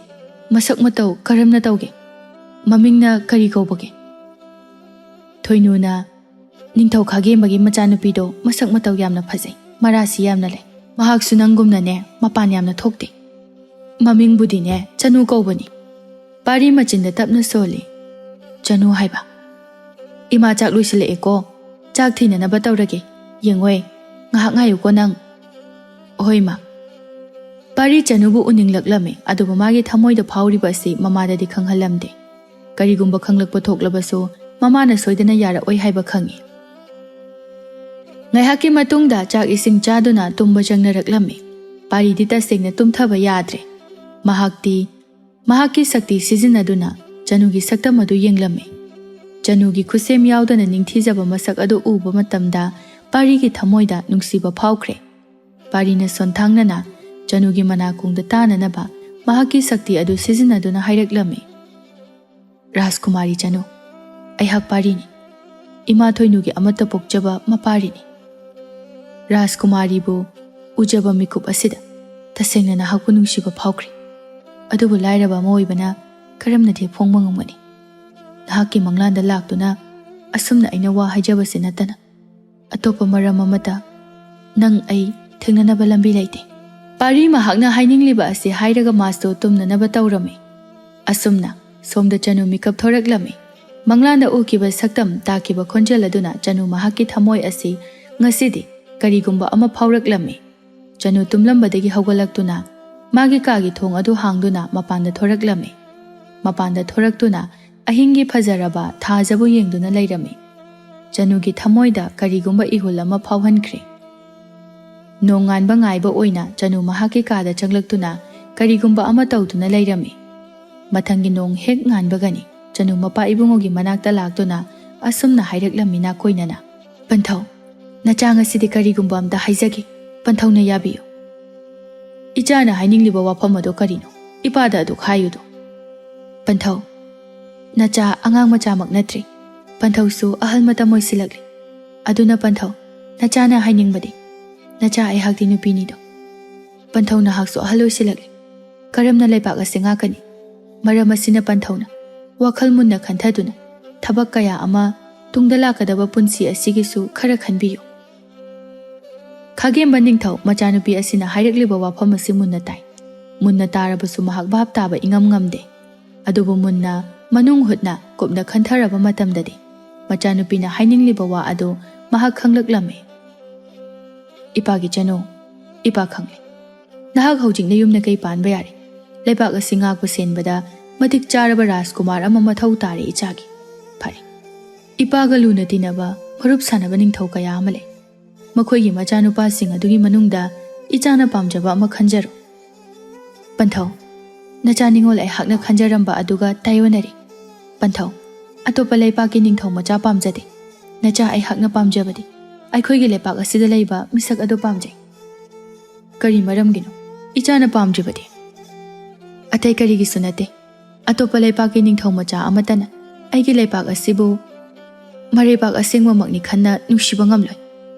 ꯃꯁꯛ ꯃꯇꯧ ꯀꯔꯝꯅ ꯇꯧꯒꯦ? ꯃꯃꯤꯡꯅ ꯀꯔꯤ ꯀꯧꯕꯒꯦ?" ꯊꯣꯏꯅꯨꯅ "ꯅꯤꯡꯊꯧ ꯈꯥꯒꯦꯝꯕꯒꯤ ꯃꯆꯥꯅꯨꯄꯤꯗꯣ ꯃꯁꯛ ꯃꯇꯧ ꯌꯥꯝꯅ ꯐꯖꯩ, ꯃꯔꯥꯁꯤ ꯌꯥꯝꯅ ꯂꯩ꯫ ꯃꯍꯥꯛꯁꯨ ꯅꯪꯒꯨꯝꯅꯅꯦ ꯃꯄꯥꯟ ꯌꯥꯝꯅ ꯊꯣꯛꯇꯦ꯫ ꯃꯃꯤꯡꯕꯨꯗꯤꯅꯦ ꯆꯅꯨ ꯀꯧꯕꯅꯤ꯫" ꯄꯥꯔꯤ ꯃꯆꯤꯟꯗ ꯇꯞꯅ ꯁꯣꯜꯂꯤ꯫ "ꯆꯅꯨ ꯍꯥꯏꯕ꯫ ꯏꯃꯥ, ꯆꯥꯛ ꯂꯣꯏꯁꯤꯜꯂꯛꯑꯦꯀꯣ꯫ ꯆꯥꯛ ꯊꯤꯅꯅꯕ ꯇꯧꯔꯒꯦ꯫ ꯌꯦꯡꯉꯣꯏ, ꯉꯥꯏꯍꯥꯛ ꯉꯥꯏꯌꯨꯀꯣ ꯅꯪ꯫" "ꯍꯣꯏ, ꯃꯥ꯫" ꯄꯥꯔꯤ ꯆꯅꯨꯕꯨ ꯎꯅꯤꯡꯂꯛꯂꯝꯃꯤ, ꯑꯗꯨꯕꯨ ꯃꯥꯒꯤ ꯊꯃꯣꯏꯗ ꯐꯥꯎꯔꯤꯕ ꯑꯁꯤ ꯃꯃꯥꯗꯗꯤ ꯈꯪꯍꯜꯂꯝꯗꯦ꯫ ꯀꯔꯤꯒꯨꯝꯕ ꯈꯪꯂꯛꯄ ꯊꯣꯛꯂꯕꯁꯨ ꯃꯃꯥꯅ ꯁꯣꯏꯗꯅ ꯌꯥꯔꯛꯑꯣꯏ ꯍꯥꯏꯕ ꯈꯪꯏ꯫ ꯉꯥꯏꯍꯥꯛꯀꯤ ꯃꯇꯨꯡꯗ ꯆꯥꯛ ꯏꯁꯤꯡ ꯆꯥꯗꯨꯅ ꯇꯨꯝꯕ ꯆꯪꯅꯔꯛꯂꯝꯃꯤ꯫ ꯄꯥꯔꯤꯗꯤ ꯇꯁꯦꯡꯅ ꯇꯨꯝꯊꯕ ꯌꯥꯗ꯭ꯔꯦ꯫ ꯃꯍꯥꯛꯇꯤ ꯃꯍꯥꯛꯀꯤ ꯁꯛꯇꯤ ꯁꯤꯖꯤꯟꯅꯗꯨꯅ ꯆꯅꯨꯒꯤ ꯁꯛꯇꯝ ꯑꯗꯨ ꯌꯦꯡꯂꯝꯃꯤ꯫ ꯆꯅꯨꯒꯤ ꯈꯨꯠꯁꯦꯝ ꯌꯥꯎꯗꯅ ꯅꯤꯡꯊꯤꯖꯕ ꯃꯁꯛ ꯑꯗꯨ ꯎꯕ ꯃꯇꯝꯗ ꯄꯥꯔꯤꯒꯤ ꯊꯃꯣꯏꯗ ꯅꯨꯡꯁꯤꯕ ꯐꯥꯎꯈ꯭ꯔꯦ꯫ ꯄꯥꯔꯤꯅ ꯁꯣꯟꯊꯥꯡꯅꯅ ꯆꯅꯨꯒꯤ ꯃꯅꯥꯀꯣꯡꯗ ꯇꯥꯅꯅꯕ ꯃꯍꯥꯛꯀꯤ ꯁꯛꯇꯤ ꯑꯗꯨ ꯁꯤꯖꯤꯟꯅꯗꯨꯅ ꯍꯥꯏꯔꯛꯂꯝꯃꯤ, "ꯔꯥꯖꯀꯨꯃꯥꯔꯤ ꯆꯅꯨ, ꯑꯩꯍꯥꯛ ꯄꯥꯔꯤꯅꯤ꯫ ꯏꯃꯥ ꯊꯣꯏꯅꯨꯒꯤ ꯑꯃꯠꯇ ꯄꯣꯛꯆꯕ ꯃꯄꯥꯔꯤꯅꯤ꯫ ꯔꯥꯖꯀꯨꯃꯥꯔꯤꯕꯨ ꯎꯖꯕ ꯃꯤꯀꯨꯞ ꯑꯁꯤꯗ ꯇꯁꯦꯡꯅ ꯅꯍꯥꯛꯄꯨ ꯅꯨꯡꯁꯤꯕ ꯐꯥꯎꯈ꯭ꯔꯦ꯫ ꯑꯗꯨꯕꯨ ꯂꯥꯏꯔꯕ ꯑꯃ ꯑꯣꯏꯕꯅ ꯀꯔꯝꯅꯗꯤ ꯐꯣꯡꯕ ꯉꯝꯒꯅꯤ? ꯅꯍꯥꯛꯀꯤ ꯃꯪꯂꯥꯟꯗ ꯂꯥꯛꯇꯨꯅ ꯑꯁꯨꯝꯅ ꯑꯩꯅ ꯋꯥ ꯍꯥꯏꯖꯕꯁꯤ ꯅꯠꯇꯅ ꯑꯇꯣꯞꯄ ꯃꯔꯝ ꯑꯃꯠꯇ ꯅꯪ ꯑꯩ ꯊꯦꯡꯅꯅꯕ ꯂꯝꯕꯤ ꯂꯩꯇꯦ꯫" ꯄꯥꯔꯤ ꯃꯍꯥꯛꯅ ꯍꯥꯏꯅꯤꯡꯂꯤꯕ ꯑꯁꯤ ꯍꯥꯏꯔꯒ ꯃꯥꯁꯨ ꯇꯨꯝꯅꯅꯕ ꯇꯧꯔꯝꯃꯤ꯫ ꯑꯁꯨꯝꯅ ꯁꯣꯝꯗ ꯆꯅꯨ ꯃꯤꯀꯞ ꯊꯣꯔꯛꯂꯝꯃꯤ꯫ ꯃꯪꯂꯥꯟꯗ ꯎꯈꯤꯕ ꯁꯛꯇꯝ ꯇꯥꯈꯤꯕ ꯈꯣꯟꯖꯦꯜ ꯑꯗꯨꯅ ꯆꯅꯨ ꯃꯍꯥꯛꯀꯤ ꯊꯃꯣꯏ ꯑꯁꯤ ꯉꯁꯤꯗꯤ ꯀꯔꯤꯒꯨꯝꯕ ꯑꯃ ꯐꯥꯎꯔꯛꯂꯝꯃꯤ꯫ ꯆꯅꯨ ꯇꯨꯝꯂꯝꯕꯗꯒꯤ ꯍꯧꯒꯠꯂꯛꯇꯨꯅ ꯃꯥꯒꯤ ꯀꯥꯒꯤ ꯊꯣꯡ ꯑꯗꯨ ꯍꯥꯡꯗꯨꯅ ꯃꯄꯥꯟꯗ ꯊꯣꯔꯛꯂꯝꯃꯤ꯫ ꯃꯄꯥꯟꯗ ꯊꯣꯔꯛꯇꯨꯅ ꯑꯍꯤꯡꯒꯤ ꯐꯖꯔꯕ ꯊꯥꯖꯕꯨ ꯌꯦꯡꯗꯨꯅ ꯂꯩꯔꯝꯃꯤ꯫ ꯆꯅꯨꯒꯤ ꯊꯃꯣꯏꯗ ꯀꯔꯤꯒꯨꯝꯕ ꯏꯍꯨꯜ ꯑꯃ ꯐꯥꯎꯍꯟꯈ꯭ꯔꯦ꯫ ꯅꯣꯡ ꯉꯥꯟꯕ ꯉꯥꯏꯕ ꯑꯣꯏꯅ ꯆꯅꯨ ꯃꯍꯥꯛꯀꯤ ꯀꯥꯗ ꯆꯪꯂꯛꯇꯨꯅ ꯀꯔꯤꯒꯨꯝꯕ ꯑꯃ ꯇꯧꯗꯨꯅ ꯂꯩꯔꯝꯃꯤ꯫ ꯃꯊꯪꯒꯤ ꯅꯣꯡ ꯍꯦꯛ ꯉꯥꯟꯕꯒꯅꯤ ꯆꯅꯨ ꯃꯄꯥ ꯏꯕꯨꯡꯉꯣꯒꯤ ꯃꯅꯥꯛꯇ ꯂꯥꯛꯇꯨꯅ ꯑꯁꯨꯝꯅ ꯍꯥꯏꯔꯛꯂꯝꯃꯤ ꯅꯥꯀꯣꯏꯅꯅ, "ꯄꯟꯊꯧ, ꯅꯆꯥ ꯉꯁꯤꯗꯤ ꯀꯔꯤꯒꯨꯝꯕ ꯑꯝꯇ ꯍꯥꯏꯖꯒꯦ, ꯄꯟꯊꯧꯅ ꯌꯥꯕꯤꯌꯨ꯫ ꯏꯆꯥꯅ ꯍꯥꯏꯅꯤꯡꯂꯤꯕ ꯋꯥꯐꯝ ꯑꯗꯨ ꯀꯔꯤꯅꯣ? ꯏꯄꯥꯗ ꯑꯗꯨꯛ ꯍꯥꯏꯌꯨꯗꯣ꯫ ꯄꯟꯊꯧ, ꯅꯆꯥ ꯑꯉꯥꯡ ꯃꯆꯥꯃꯛ ꯅꯠꯇ꯭ꯔꯤ, ꯄꯟꯊꯧꯁꯨ ꯑꯍꯜ ꯃꯇꯝ ꯑꯣꯏꯁꯤꯜꯂꯛꯂꯤ꯫ ꯑꯗꯨꯅ ꯄꯟꯊꯧ, ꯅꯆꯥꯅ ꯍꯥꯏꯅꯤꯡꯕꯗꯤ, ꯅꯆꯥ ꯑꯩꯍꯥꯛꯇꯤ ꯅꯨꯄꯤꯅꯤꯗꯣ꯫ ꯄꯟꯊꯧ ꯅꯍꯥꯛꯁꯨ ꯑꯍꯜ ꯑꯣꯏꯁꯤꯜꯂꯛꯂꯤ꯫ ꯀꯔꯝꯅ ꯂꯩꯕꯥꯛ ꯑꯁꯤ ꯉꯥꯛꯀꯅꯤ? ꯃꯔꯝ ꯑꯁꯤꯅ ꯄꯟꯊꯧꯅ ꯋꯥꯈꯜ ꯃꯨꯟꯅ ꯈꯟꯊꯗꯨꯅ ꯊꯕꯛ ꯀꯌꯥ ꯑꯃ, ꯇꯨꯡꯗ ꯂꯥꯛꯀꯗꯕ ꯄꯨꯟꯁꯤ ꯑꯁꯤꯒꯤꯁꯨ ꯈꯔ ꯈꯟꯕꯤꯌꯨ꯫" ꯈꯥꯒꯦꯝꯕ ꯅꯤꯡꯊꯧ ꯃꯆꯥꯅꯨꯄꯤ ꯑꯁꯤꯅ ꯍꯥꯏꯔꯛꯂꯤꯕ ꯋꯥꯐꯝ ꯑꯁꯤ ꯃꯨꯟꯅ ꯇꯥꯏ꯫ ꯃꯨꯟꯅ ꯇꯥꯔꯕꯁꯨ ꯃꯍꯥꯛ ꯚꯥꯞ ꯇꯥꯕ ꯏꯉꯝ ꯉꯝꯗꯦ꯫ ꯑꯗꯨꯕꯨ ꯃꯨꯟꯅ ꯃꯅꯨꯡ ꯍꯨꯠꯅ ꯀꯨꯞꯅ ꯈꯟꯊꯔꯕ ꯃꯇꯝꯗꯗꯤ ꯃꯆꯥꯅꯨꯄꯤꯅ ꯍꯥꯏꯅꯤꯡꯂꯤꯕ ꯋꯥ ꯑꯗꯨ ꯃꯍꯥꯛ ꯈꯪꯂꯛꯂꯝꯃꯤ꯫ "ꯏꯄꯥꯒꯤ ꯆꯅꯨ, ꯏꯄꯥ ꯈꯪꯂꯦ꯫ ꯅꯍꯥꯛ ꯍꯧꯖꯤꯛ ꯅꯌꯨꯝ ꯅꯀꯩ ꯄꯥꯟꯕ ꯌꯥꯔꯦ꯫ ꯂꯩꯕꯥꯛ ꯑꯁꯤ ꯉꯥꯛꯄ ꯁꯦꯟꯕꯗ ꯃꯇꯤꯛ ꯆꯥꯔꯕ ꯔꯥꯖꯀꯨꯃꯥꯔ ꯑꯃ ꯃꯊꯧ ꯇꯥꯔꯦ ꯏꯆꯥꯒꯤ꯫ ꯐꯔꯦ, ꯏꯄꯥꯒ ꯂꯨꯅ ꯇꯤꯟꯅꯕ, ꯃꯔꯨꯞ ꯁꯥꯟꯅꯕ ꯅꯤꯡꯊꯧ ꯀꯌꯥ ꯑꯃ ꯂꯩ꯫ ꯃꯈꯣꯏꯒꯤ ꯃꯆꯥꯅꯨꯄꯥꯁꯤꯡ ꯑꯗꯨꯒꯤ ꯃꯅꯨꯡꯗ ꯏꯆꯥꯅ ꯄꯥꯝꯖꯕ ꯑꯃ ꯈꯟꯖꯔꯣ꯫" "ꯄꯟꯊꯧ, ꯅꯆꯥ ꯅꯤꯉꯣꯜ ꯑꯩꯍꯥꯛꯅ ꯈꯟꯖꯔꯝꯕ ꯑꯗꯨꯒ ꯇꯥꯏꯑꯣꯟꯅꯔꯦ꯫ ꯄꯟꯊꯧ, ꯑꯇꯣꯞꯄ ꯂꯩꯄꯥꯛꯀꯤ ꯅꯤꯡꯊꯧ ꯃꯆꯥ ꯄꯥꯝꯖꯗꯦ꯫ ꯅꯆꯥ ꯑꯩꯍꯥꯛꯅ ꯄꯥꯝꯖꯕꯗꯤ ꯑꯩꯈꯣꯏꯒꯤ ꯂꯩꯄꯥꯛ ꯑꯁꯤꯗ ꯂꯩꯕ ꯃꯤꯁꯛ ꯑꯗꯨ ꯄꯥꯝꯖꯩ꯫" "ꯀꯔꯤ ꯃꯔꯝꯒꯤꯅꯣ ꯏꯆꯥꯅ ꯄꯥꯝꯗ꯭ꯔꯤꯕꯗꯤ?" "ꯑꯇꯩ ꯀꯔꯤꯒꯤꯁꯨ ꯅꯠꯇꯦ꯫ ꯑꯇꯣꯞꯄ ꯂꯩꯄꯥꯛꯀꯤ ꯅꯤꯡꯊꯧ ꯃꯆꯥ ꯑꯃꯠꯇꯅ ꯑꯩꯒꯤ ꯂꯩꯄꯥꯛ ꯑꯁꯤꯕꯨ ꯃꯔꯩꯕꯥꯛ ꯑꯁꯦꯡꯕꯃꯛꯅꯤ ꯈꯟꯅ ꯅꯨꯡꯁꯤꯕ ꯉꯝꯂꯣꯏ꯫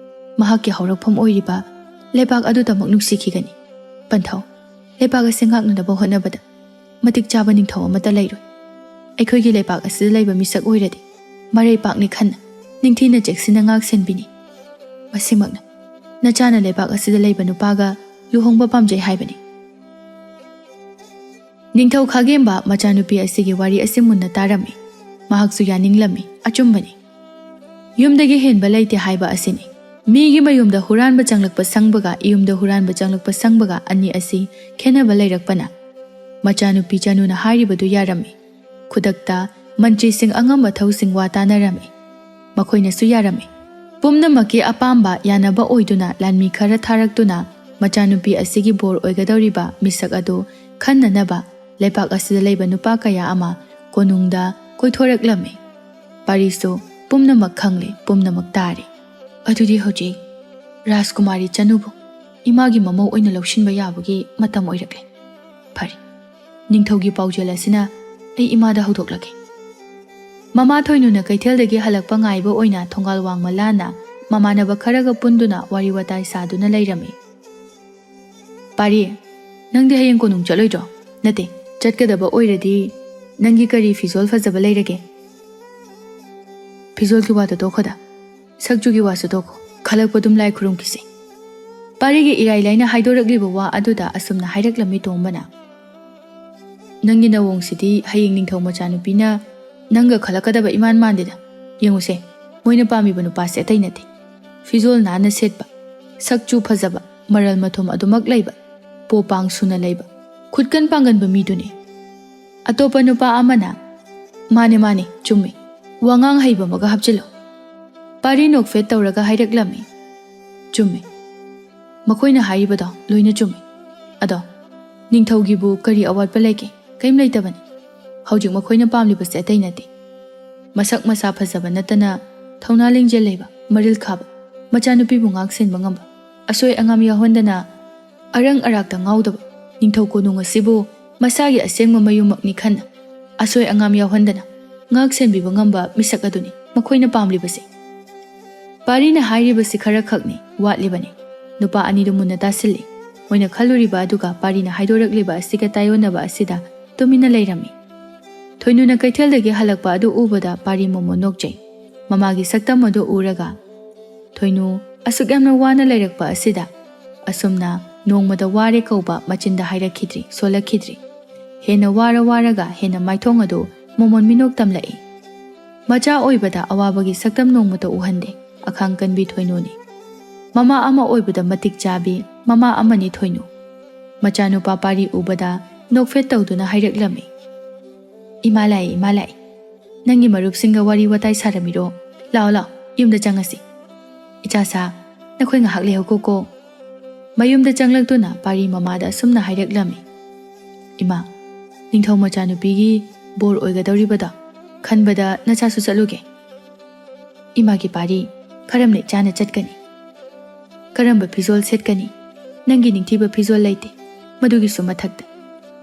ꯃꯍꯥꯛꯀꯤ ꯍꯧꯔꯛꯐꯝ ꯑꯣꯏꯔꯤꯕ ꯂꯩꯄꯥꯛ ꯑꯗꯨꯗꯃꯛ ꯅꯨꯡꯁꯤꯈꯤꯒꯅꯤ꯫ ꯄꯟꯊꯧ, ꯂꯩꯄꯥꯛ ꯑꯁꯤ ꯉꯥꯛꯅꯅꯕ ꯍꯣꯠꯅꯕꯗ ꯃꯇꯤꯛ ꯆꯥꯕ ꯅꯤꯡꯊꯧ ꯑꯃꯠꯇ ꯂꯩꯔꯣꯏ꯫ ꯑꯩꯈꯣꯏꯒꯤ ꯂꯩꯄꯥꯛ ꯑꯁꯤꯗ ꯂꯩꯕ ꯃꯤꯁꯛ ꯑꯣꯏꯔꯗꯤ ꯃꯔꯩꯄꯥꯛꯅꯤ ꯈꯟꯅ ꯅꯤꯡꯊꯤꯅ ꯆꯦꯛꯁꯤꯟꯅ ꯉꯥꯛ ꯁꯦꯟꯕꯤꯅꯤ꯫ ꯃꯁꯤꯃꯛꯅ ꯅꯆꯥꯅ ꯂꯩꯄꯥꯛ ꯑꯁꯤꯗ ꯂꯩꯕ ꯅꯨꯄꯥꯒ ꯂꯨꯍꯣꯡꯕ ꯄꯥꯝꯖꯩ ꯍꯥꯏꯕꯅꯤ꯫" ꯅꯤꯡꯊꯧ ꯈꯥꯒꯦꯝꯕ ꯃꯆꯥꯅꯨꯄꯤ ꯑꯁꯤꯒꯤ ꯋꯥꯔꯤ ꯑꯁꯤ ꯃꯨꯟꯅ ꯇꯥꯔꯝꯃꯤ꯫ ꯃꯍꯥꯛꯁꯨ ꯌꯥꯅꯤꯡꯂꯝꯃꯤ꯫ ꯑꯆꯨꯝꯕꯅꯤ꯫ ꯌꯨꯝꯗꯒꯤ ꯍꯦꯟꯕ ꯂꯩꯇꯦ ꯍꯥꯏꯕ ꯑꯁꯤꯅꯤ꯫ ꯃꯤꯒꯤ ꯃꯌꯨꯝꯗ ꯍꯨꯔꯥꯟꯕ ꯆꯪꯂꯛꯄ ꯁꯪꯕꯒ ꯏꯌꯨꯝꯗ ꯍꯨꯔꯥꯟꯕ ꯆꯪꯂꯛꯄ ꯁꯪꯕꯒ ꯑꯅꯤ ꯑꯁꯤ ꯈꯦꯠꯅꯕ ꯂꯩꯔꯛꯄꯅ꯫ ꯃꯆꯥꯅꯨꯄꯤ ꯆꯅꯨꯅ ꯍꯥꯏꯔꯤꯕꯗꯨ ꯌꯥꯔꯝꯃꯤ꯫ ꯈꯨꯗꯛꯇ ꯃꯟꯇ꯭ꯔꯤꯁꯤꯡ ꯑꯉꯝꯕ ꯊꯧꯁꯤꯡ ꯋꯥ ꯇꯥꯅꯔꯝꯃꯤ꯫ ꯃꯈꯣꯏꯅꯁꯨ ꯌꯥꯔꯝꯃꯤ꯫ ꯄꯨꯝꯅꯃꯛꯀꯤ ꯑꯄꯥꯝꯕ ꯌꯥꯅꯕ ꯑꯣꯏꯗꯨꯅ ꯂꯥꯟꯃꯤ ꯈꯔ ꯊꯥꯔꯛꯇꯨꯅ ꯃꯆꯥꯅꯨꯄꯤ ꯑꯁꯤꯒꯤ ꯕꯣꯔ ꯑꯣꯏꯒꯗꯧꯔꯤꯕ ꯃꯤꯁꯛ ꯑꯗꯨ ꯈꯟꯅꯅꯕ ꯂꯩꯄꯥꯛ ꯑꯁꯤꯗ ꯂꯩꯕ ꯅꯨꯄꯥ ꯀꯌꯥ ꯑꯃ ꯀꯣꯅꯨꯡꯗ ꯀꯣꯏꯊꯣꯔꯛꯂꯝꯃꯤ꯫ ꯄꯥꯔꯤꯁꯨ ꯄꯨꯝꯅꯃꯛ ꯈꯪꯂꯦ, ꯄꯨꯝꯅꯃꯛ ꯇꯥꯔꯦ꯫ ꯑꯗꯨꯗꯤ ꯍꯧꯖꯤꯛ ꯔꯥꯖꯀꯨꯃꯥꯔꯤ ꯆꯅꯨꯕꯨ ꯏꯃꯥꯒꯤ ꯃꯃꯧ ꯑꯣꯏꯅ ꯂꯧꯁꯤꯟꯕ ꯌꯥꯕꯒꯤ ꯃꯇꯝ ꯑꯣꯏꯔꯛꯂꯦ꯫ ꯐꯔꯦ, ꯅꯤꯡꯊꯧꯒꯤ ꯄꯥꯎꯖꯦꯜ ꯑꯁꯤꯅ ꯑꯩ ꯏꯃꯥꯗ ꯍꯧꯗꯣꯛꯂꯒꯦ꯫ ꯃꯃꯥ ꯊꯣꯏꯅꯨꯅ ꯀꯩꯊꯦꯜꯗꯒꯤ ꯍꯜꯂꯛꯄ ꯉꯥꯏꯕ ꯑꯣꯏꯅ ꯊꯣꯡꯒꯥꯜ ꯋꯥꯡꯃ ꯂꯥꯟꯅ ꯃꯃꯥꯟꯅꯕ ꯈꯔꯒ ꯄꯨꯟꯗꯨꯅ ꯋꯥꯔꯤ ꯋꯥꯇꯥꯏ ꯁꯥꯗꯨꯅ ꯂꯩꯔꯝꯃꯤ꯫ ꯄꯥꯔꯤ, ꯅꯪꯗꯤ ꯍꯌꯦꯡ ꯀꯣꯅꯨꯡ ꯆꯠꯂꯣꯏꯗ꯭ꯔꯣ? ꯅꯠꯇꯦ, ꯆꯠꯀꯗꯕ ꯑꯣꯏꯔꯗꯤ ꯅꯪꯒꯤ ꯀꯔꯤ ꯐꯤꯖꯣꯜ ꯐꯖꯕ ꯂꯩꯔꯒꯦ? ꯐꯤꯖꯣꯜꯒꯤ ꯋꯥꯗꯣ ꯇꯣꯛꯈꯣꯗ, ꯁꯛꯆꯨꯒꯤ ꯋꯥꯁꯨ ꯇꯣꯛꯈꯣ꯫ ꯈꯜꯂꯛꯄꯗꯨꯝ ꯂꯥꯏ ꯈꯨꯔꯨꯝꯈꯤꯁꯦ꯫ ꯄꯥꯔꯤꯒꯤ ꯏꯔꯥꯏ ꯂꯥꯏꯅ ꯍꯥꯏꯗꯣꯔꯛꯂꯤꯕ ꯋꯥ ꯑꯗꯨꯗ ꯑꯁꯨꯝꯅ ꯍꯥꯏꯔꯛꯂꯝꯃꯤ ꯇꯣꯝꯕꯅ꯫ ꯅꯪꯒꯤ ꯅꯋꯣꯡꯁꯤꯗꯤ ꯍꯌꯦꯡ ꯅꯤꯡꯊꯧ ꯃꯆꯥꯅꯨꯄꯤꯅ ꯅꯪꯒ ꯈꯜꯂꯛꯀꯗꯕ ꯏꯃꯥꯟ ꯃꯥꯟꯗꯦꯗ꯫ ꯌꯦꯡꯉꯨꯁꯦ, ꯃꯣꯏꯅ ꯄꯥꯝꯃꯤꯕ ꯅꯨꯄꯥꯁꯦ ꯑꯇꯩ ꯅꯠꯇꯦ꯫ ꯐꯤꯖꯣꯜ ꯅꯥꯟꯅ ꯁꯦꯠꯄ, ꯁꯛꯆꯨ ꯐꯖꯕ, ꯃꯔꯜ ꯃꯊꯨꯝ ꯑꯗꯨꯃꯛ ꯂꯩꯕ, ꯄꯣꯄꯥꯡ ꯁꯨꯅ ꯂꯩꯕ, ꯈꯨꯠꯀꯟ ꯄꯥꯡꯒꯟꯕ ꯃꯤꯗꯨꯅꯤ꯫ ꯑꯇꯣꯞꯄ ꯅꯨꯄꯥ ꯑꯃꯅ, "ꯃꯥꯅꯦ, ꯃꯥꯅꯦ, ꯆꯨꯝꯃꯦ꯫ ꯋꯥꯉꯥꯡ ꯍꯩꯕ ꯑꯃꯒ ꯍꯥꯞꯆꯤꯜꯂꯣ꯫" ꯄꯥꯔꯤ ꯅꯣꯛꯐꯦꯠ ꯇꯧꯔꯒ ꯍꯥꯏꯔꯛꯂꯝꯃꯤ꯫ ꯆꯨꯝꯃꯦ꯫ ꯃꯈꯣꯏꯅ ꯍꯥꯏꯔꯤꯕꯗꯣ ꯂꯣꯏꯅ ꯆꯨꯝꯃꯦ꯫ ꯑꯗꯣ ꯅꯤꯡꯊꯧꯒꯤꯕꯨ ꯀꯔꯤ ꯑꯋꯥꯠꯄ ꯂꯩꯒꯦ? ꯀꯔꯤꯝ ꯂꯩꯇꯕꯅꯤ꯫ ꯍꯧꯖꯤꯛ ꯃꯈꯣꯏꯅ ꯄꯥꯝꯂꯤꯕꯁꯦ ꯑꯇꯩ ꯅꯠꯇꯦ꯫ ꯃꯁꯛ ꯃꯁꯥ ꯐꯖꯕ ꯅꯠꯇꯅ ꯊꯧꯅꯥ ꯂꯤꯡꯖꯦꯜ ꯂꯩꯕ, ꯃꯔꯤꯜ ꯈꯥꯕ, ꯃꯆꯥꯅꯨꯄꯤꯕꯨ ꯉꯥꯛ ꯁꯦꯟꯕ ꯉꯝꯕ, ꯑꯁꯣꯏ ꯑꯉꯥꯝ ꯌꯥꯎꯍꯟꯗꯅ ꯑꯔꯪ ꯑꯔꯥꯛꯇ ꯉꯥꯎꯗꯕ, ꯅꯤꯡꯊꯧ ꯀꯣꯅꯨꯡ ꯑꯁꯤꯕꯨ ꯃꯁꯥꯒꯤ ꯑꯁꯦꯡꯕ ꯃꯌꯨꯝꯃꯛꯅꯤ ꯈꯟꯅ ꯑꯁꯣꯏ ꯑꯉꯥꯝ ꯌꯥꯎꯍꯟꯗꯅ ꯉꯥꯛ ꯁꯦꯟꯕꯤꯕ ꯉꯝꯕ ꯃꯤꯁꯛ ꯑꯗꯨꯅꯤ ꯃꯈꯣꯏꯅ ꯄꯥꯝꯂꯤꯕꯁꯦ꯫ ꯄꯥꯔꯤꯅ ꯍꯥꯏꯔꯤꯕꯁꯤ ꯈꯔ ꯈꯛꯅꯤ, ꯋꯥꯠꯂꯤꯕꯅꯤ꯫ ꯅꯨꯄꯥ ꯑꯅꯤꯗꯨ ꯃꯨꯟꯅ ꯇꯥꯁꯤꯜꯂꯤ꯫ ꯃꯣꯏꯅ ꯈꯜꯂꯨꯔꯤꯕ ꯑꯗꯨꯒ ꯄꯥꯔꯤꯅ ꯍꯥꯏꯗꯣꯔꯛꯂꯤꯕ ꯑꯁꯤꯒ ꯇꯥꯏꯑꯣꯟꯅꯕ ꯑꯁꯤꯗ ꯇꯨꯃꯤꯟꯅ ꯂꯩꯔꯝꯃꯤ꯫ ꯊꯣꯏꯅꯨꯅ ꯀꯩꯊꯦꯜꯗꯒꯤ ꯍꯜꯂꯛꯄ ꯑꯗꯨ ꯎꯕꯗ ꯄꯥꯔꯤ ꯃꯣꯃꯣꯟ ꯅꯣꯛꯆꯩ꯫ ꯃꯃꯥꯒꯤ ꯁꯛꯇꯝ ꯑꯗꯨ ꯎꯔꯒ, "ꯊꯣꯏꯅꯨ, ꯑꯁꯨꯛ ꯌꯥꯝꯅ ꯋꯥꯅ ꯂꯩꯔꯛꯄ ꯑꯁꯤꯗ?" ꯑꯁꯨꯝꯅ ꯅꯣꯡꯃꯗ "ꯋꯥꯔꯦ" ꯀꯧꯕ ꯃꯆꯤꯟꯗ ꯍꯥꯏꯔꯛꯈꯤꯗ꯭ꯔꯤ, ꯁꯣꯜꯂꯛꯈꯤꯗ꯭ꯔꯤ꯫ ꯍꯦꯟꯅ ꯋꯥꯔ ꯋꯥꯔꯒ ꯍꯦꯟꯅ ꯃꯥꯏꯊꯣꯡ ꯑꯗꯨ ꯃꯣꯃꯣꯟ ꯃꯤꯅꯣꯛ ꯇꯝꯂꯛꯏ꯫ ꯃꯆꯥ ꯑꯣꯏꯕꯗ ꯑꯋꯥꯕꯒꯤ ꯁꯛꯇꯝ ꯅꯣꯡꯃꯇ ꯎꯍꯟꯗꯦ ꯑꯈꯥꯡ ꯀꯟꯕꯤ ꯊꯣꯏꯅꯨꯅꯤ꯫ ꯃꯃꯥ ꯑꯃ ꯑꯣꯏꯕꯗ ꯃꯇꯤꯛ ꯆꯥꯕꯤ ꯃꯃꯥ ꯑꯃꯅꯤ ꯊꯣꯏꯅꯨ꯫ ꯃꯆꯥꯅꯨꯄꯥ ꯄꯥꯔꯤ ꯎꯕꯗ ꯅꯣꯛꯐꯦꯠ ꯇꯧꯗꯨꯅ ꯍꯥꯏꯔꯛꯂꯝꯃꯤ, "ꯏꯃꯥ ꯂꯥꯛꯑꯦ, ꯏꯃꯥ ꯂꯥꯛꯑꯦ꯫ ꯅꯪꯒꯤ ꯃꯔꯨꯞꯁꯤꯡꯒ ꯋꯥꯔꯤ ꯋꯥꯇꯥꯏ ꯁꯥꯔꯝꯃꯤꯔꯣ? ꯂꯥꯛꯑꯣ, ꯂꯥꯛꯑꯣ, ꯌꯨꯝꯗ ꯆꯪꯉꯁꯤ꯫ ꯏꯆꯥꯁꯥ, ꯅꯈꯣꯏ ꯉꯥꯏꯍꯥꯛ ꯂꯩꯍꯧꯀꯣ ꯀꯣ꯫" ꯃꯌꯨꯝꯗ ꯆꯪꯂꯛꯇꯨꯅ ꯄꯥꯔꯤ ꯃꯃꯥꯗ ꯑꯁꯨꯝꯅ ꯍꯥꯏꯔꯛꯂꯝꯃꯤ, "ꯏꯃꯥ, ꯅꯤꯡꯊꯧ ꯃꯆꯥꯅꯨꯄꯤꯒꯤ ꯕꯣꯔ ꯑꯣꯏꯒꯗꯧꯔꯤꯕꯗꯣ ꯈꯟꯕꯗ ꯅꯆꯥꯁꯨ ꯆꯠꯂꯨꯒꯦ꯫" "ꯏꯃꯥꯒꯤ ꯄꯥꯔꯤ, ꯈꯔꯝꯅ ꯏꯆꯥꯅ ꯆꯠꯀꯅꯤ꯫ ꯀꯔꯝꯕ ꯐꯤꯖꯣꯜ ꯁꯦꯠꯀꯅꯤ? ꯅꯪꯒꯤ ꯅꯤꯡꯊꯤꯕ ꯐꯤꯖꯣꯜ ꯂꯩꯇꯦ꯫ ꯃꯗꯨꯒꯤꯁꯨ ꯃꯊꯛꯇ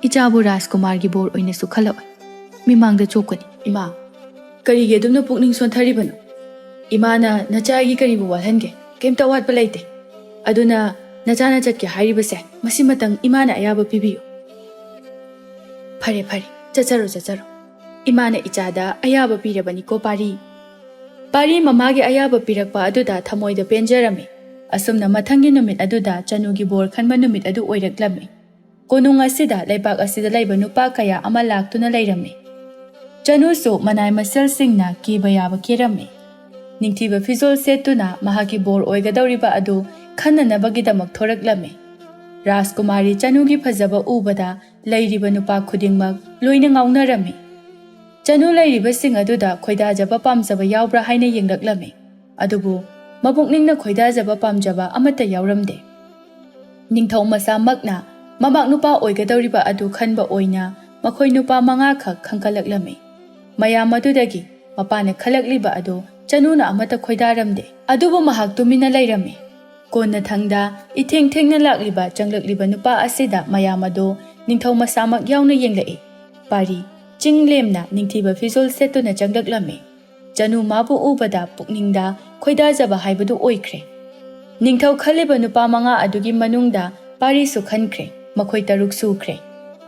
ꯏꯆꯥꯕꯨ ꯔꯥꯖꯀꯨꯃꯥꯔꯒꯤ ꯕꯣꯔ ꯑꯣꯏꯅꯁꯨ ꯈꯜꯂꯛꯑꯣꯏ꯫ ꯃꯤꯃꯥꯡꯗ ꯆꯣꯛꯀꯅꯤ꯫" "ꯏꯃꯥ, ꯀꯔꯤꯒꯤ ꯑꯗꯨꯝꯅ ꯄꯨꯛꯅꯤꯡ ꯁꯣꯟꯊꯔꯤꯕꯅꯣ? ꯏꯃꯥꯅ ꯅꯆꯥꯒꯤ ꯀꯔꯤꯕꯨ ꯋꯥꯠꯍꯟꯒꯦ? ꯀꯩꯝꯇ ꯑꯋꯥꯠꯄ ꯂꯩꯇꯦ꯫ ꯑꯗꯨꯅ ꯅꯆꯥꯅ ꯆꯠꯀꯦ ꯍꯥꯏꯔꯤꯕꯁꯦ ꯃꯁꯤꯃꯇꯪ ꯏꯃꯥꯅ ꯑꯌꯥꯕ ꯄꯤꯕꯤꯌꯨ꯫" "ꯐꯔꯦ, ꯐꯔꯦ, ꯆꯠꯆꯔꯣ, ꯆꯠꯆꯔꯣ꯫ ꯏꯃꯥꯅ ꯏꯆꯥꯗ ꯑꯌꯥꯕ ꯄꯤꯔꯕꯅꯤꯀꯣ ꯄꯥꯔꯤ꯫" ꯄꯥꯔꯤ ꯃꯃꯥꯒꯤ ꯑꯌꯥꯕ ꯄꯤꯔꯛꯄ ꯑꯗꯨꯗ ꯊꯃꯣꯏꯗ ꯄꯦꯟꯖꯔꯝꯃꯤ꯫ ꯑꯁꯨꯝꯅ ꯃꯊꯪꯒꯤ ꯅꯨꯃꯤꯠ ꯑꯗꯨꯗ ꯆꯅꯨꯒꯤ ꯕꯣꯔ ꯈꯟꯕ ꯅꯨꯃꯤꯠ ꯑꯗꯨ ꯑꯣꯏꯔꯛꯂꯝꯃꯤ꯫ ꯀꯣꯅꯨꯡ ꯑꯁꯤꯗ, ꯂꯩꯕꯥꯛ ꯑꯁꯤꯗ ꯂꯩꯕ ꯅꯨꯄꯥ ꯀꯌꯥ ꯑꯃ ꯂꯥꯛꯇꯨꯅ ꯂꯩꯔꯝꯃꯤ꯫ ꯆꯅꯨꯁꯨ ꯃꯅꯥꯏ ꯃꯁꯜꯁꯤꯡꯅ ꯀꯦꯕ ꯌꯥꯕ ꯀꯦꯔꯝꯃꯤ꯫ ꯅꯤꯡꯊꯤꯕ ꯐꯤꯖꯣꯜ ꯁꯦꯠꯇꯨꯅ ꯃꯍꯥꯛꯀꯤ ꯕꯣꯔ ꯑꯣꯏꯒꯗꯧꯔꯤꯕ ꯑꯗꯨ ꯈꯟꯅꯅꯕꯒꯤꯗꯃꯛ ꯊꯣꯔꯛꯂꯝꯃꯤ꯫ ꯔꯥꯖꯀꯨꯃꯥꯔꯤ ꯆꯅꯨꯒꯤ ꯐꯖꯕ ꯎꯕꯗ ꯂꯩꯔꯤꯕ ꯅꯨꯄꯥ ꯈꯨꯗꯤꯡꯃꯛ ꯂꯣꯏꯅ ꯉꯥꯎꯅꯔꯝꯃꯤ꯫ ꯆꯅꯨ ꯂꯩꯔꯤꯕꯁꯤꯡ ꯑꯗꯨꯗ ꯈꯣꯏꯗꯥꯖꯕ ꯄꯥꯝꯖꯕ ꯌꯥꯎꯕ꯭ꯔꯥ ꯍꯥꯏꯅ ꯌꯦꯡꯂꯛꯂꯝꯃꯤ꯫ ꯑꯗꯨꯕꯨ ꯃꯄꯨꯛꯅꯤꯡꯅ ꯈꯣꯏꯗꯥꯖꯕ ꯄꯥꯝꯖꯕ ꯑꯃꯠꯇ ꯌꯥꯎꯔꯝꯗꯦ꯫ ꯅꯤꯡꯊꯧ ꯃꯁꯥꯃꯛꯅ ꯃꯃꯥꯛ ꯅꯨꯄꯥ ꯑꯣꯏꯒꯗꯧꯔꯤꯕ ꯑꯗꯨ ꯈꯟꯕ ꯑꯣꯏꯅ ꯃꯈꯣꯏ ꯅꯨꯄꯥ ꯃꯉꯥꯈꯛ ꯈꯟꯒꯠꯂꯛꯂꯝꯃꯤ꯫ ꯃꯌꯥꯝ ꯑꯗꯨꯗꯒꯤ ꯃꯄꯥꯅ ꯈꯜꯂꯛꯂꯤꯕ ꯑꯗꯨ ꯆꯅꯨꯅ ꯑꯃꯠꯇ ꯈꯣꯏꯗꯥꯔꯝꯗꯦ꯫ ꯑꯗꯨꯕꯨ ꯃꯍꯥꯛ ꯇꯨꯃꯤꯟꯅ ꯂꯩꯔꯝꯃꯤ꯫ ꯀꯣꯟꯅꯊꯪꯗ ꯏꯊꯦꯡ ꯊꯦꯡꯅ ꯂꯥꯛꯂꯤꯕ ꯆꯪꯂꯛꯂꯤꯕ ꯅꯨꯄꯥ ꯑꯁꯤꯗ ꯃꯌꯥꯝ ꯑꯗꯨ ꯅꯤꯡꯊꯧ ꯃꯁꯥꯃꯛ ꯌꯥꯎꯅ ꯌꯦꯡꯂꯛꯏ꯫ ꯄꯥꯔꯤ ꯆꯤꯡ ꯂꯦꯝꯅ ꯅꯤꯡꯊꯤꯕ ꯐꯤꯖꯣꯜ ꯁꯦꯠꯇꯨꯅ ꯆꯪꯂꯛꯂꯝꯃꯤ꯫ ꯆꯅꯨ ꯃꯥꯕꯨ ꯎꯕꯗ ꯄꯨꯛꯅꯤꯡꯗ ꯈꯣꯏꯗꯥꯖꯕ ꯍꯥꯏꯕꯗꯨ ꯑꯣꯏꯈ꯭ꯔꯦ꯫ ꯅꯤꯡꯊꯧ ꯈꯜꯂꯤꯕ ꯅꯨꯄꯥ ꯃꯉꯥ ꯑꯗꯨꯒꯤ ꯃꯅꯨꯡꯗ ꯄꯥꯔꯤꯁꯨ ꯈꯟꯈ꯭ꯔꯦ꯫ ꯃꯈꯣꯏ ꯇꯔꯨꯛ ꯁꯨꯈ꯭ꯔꯦ꯫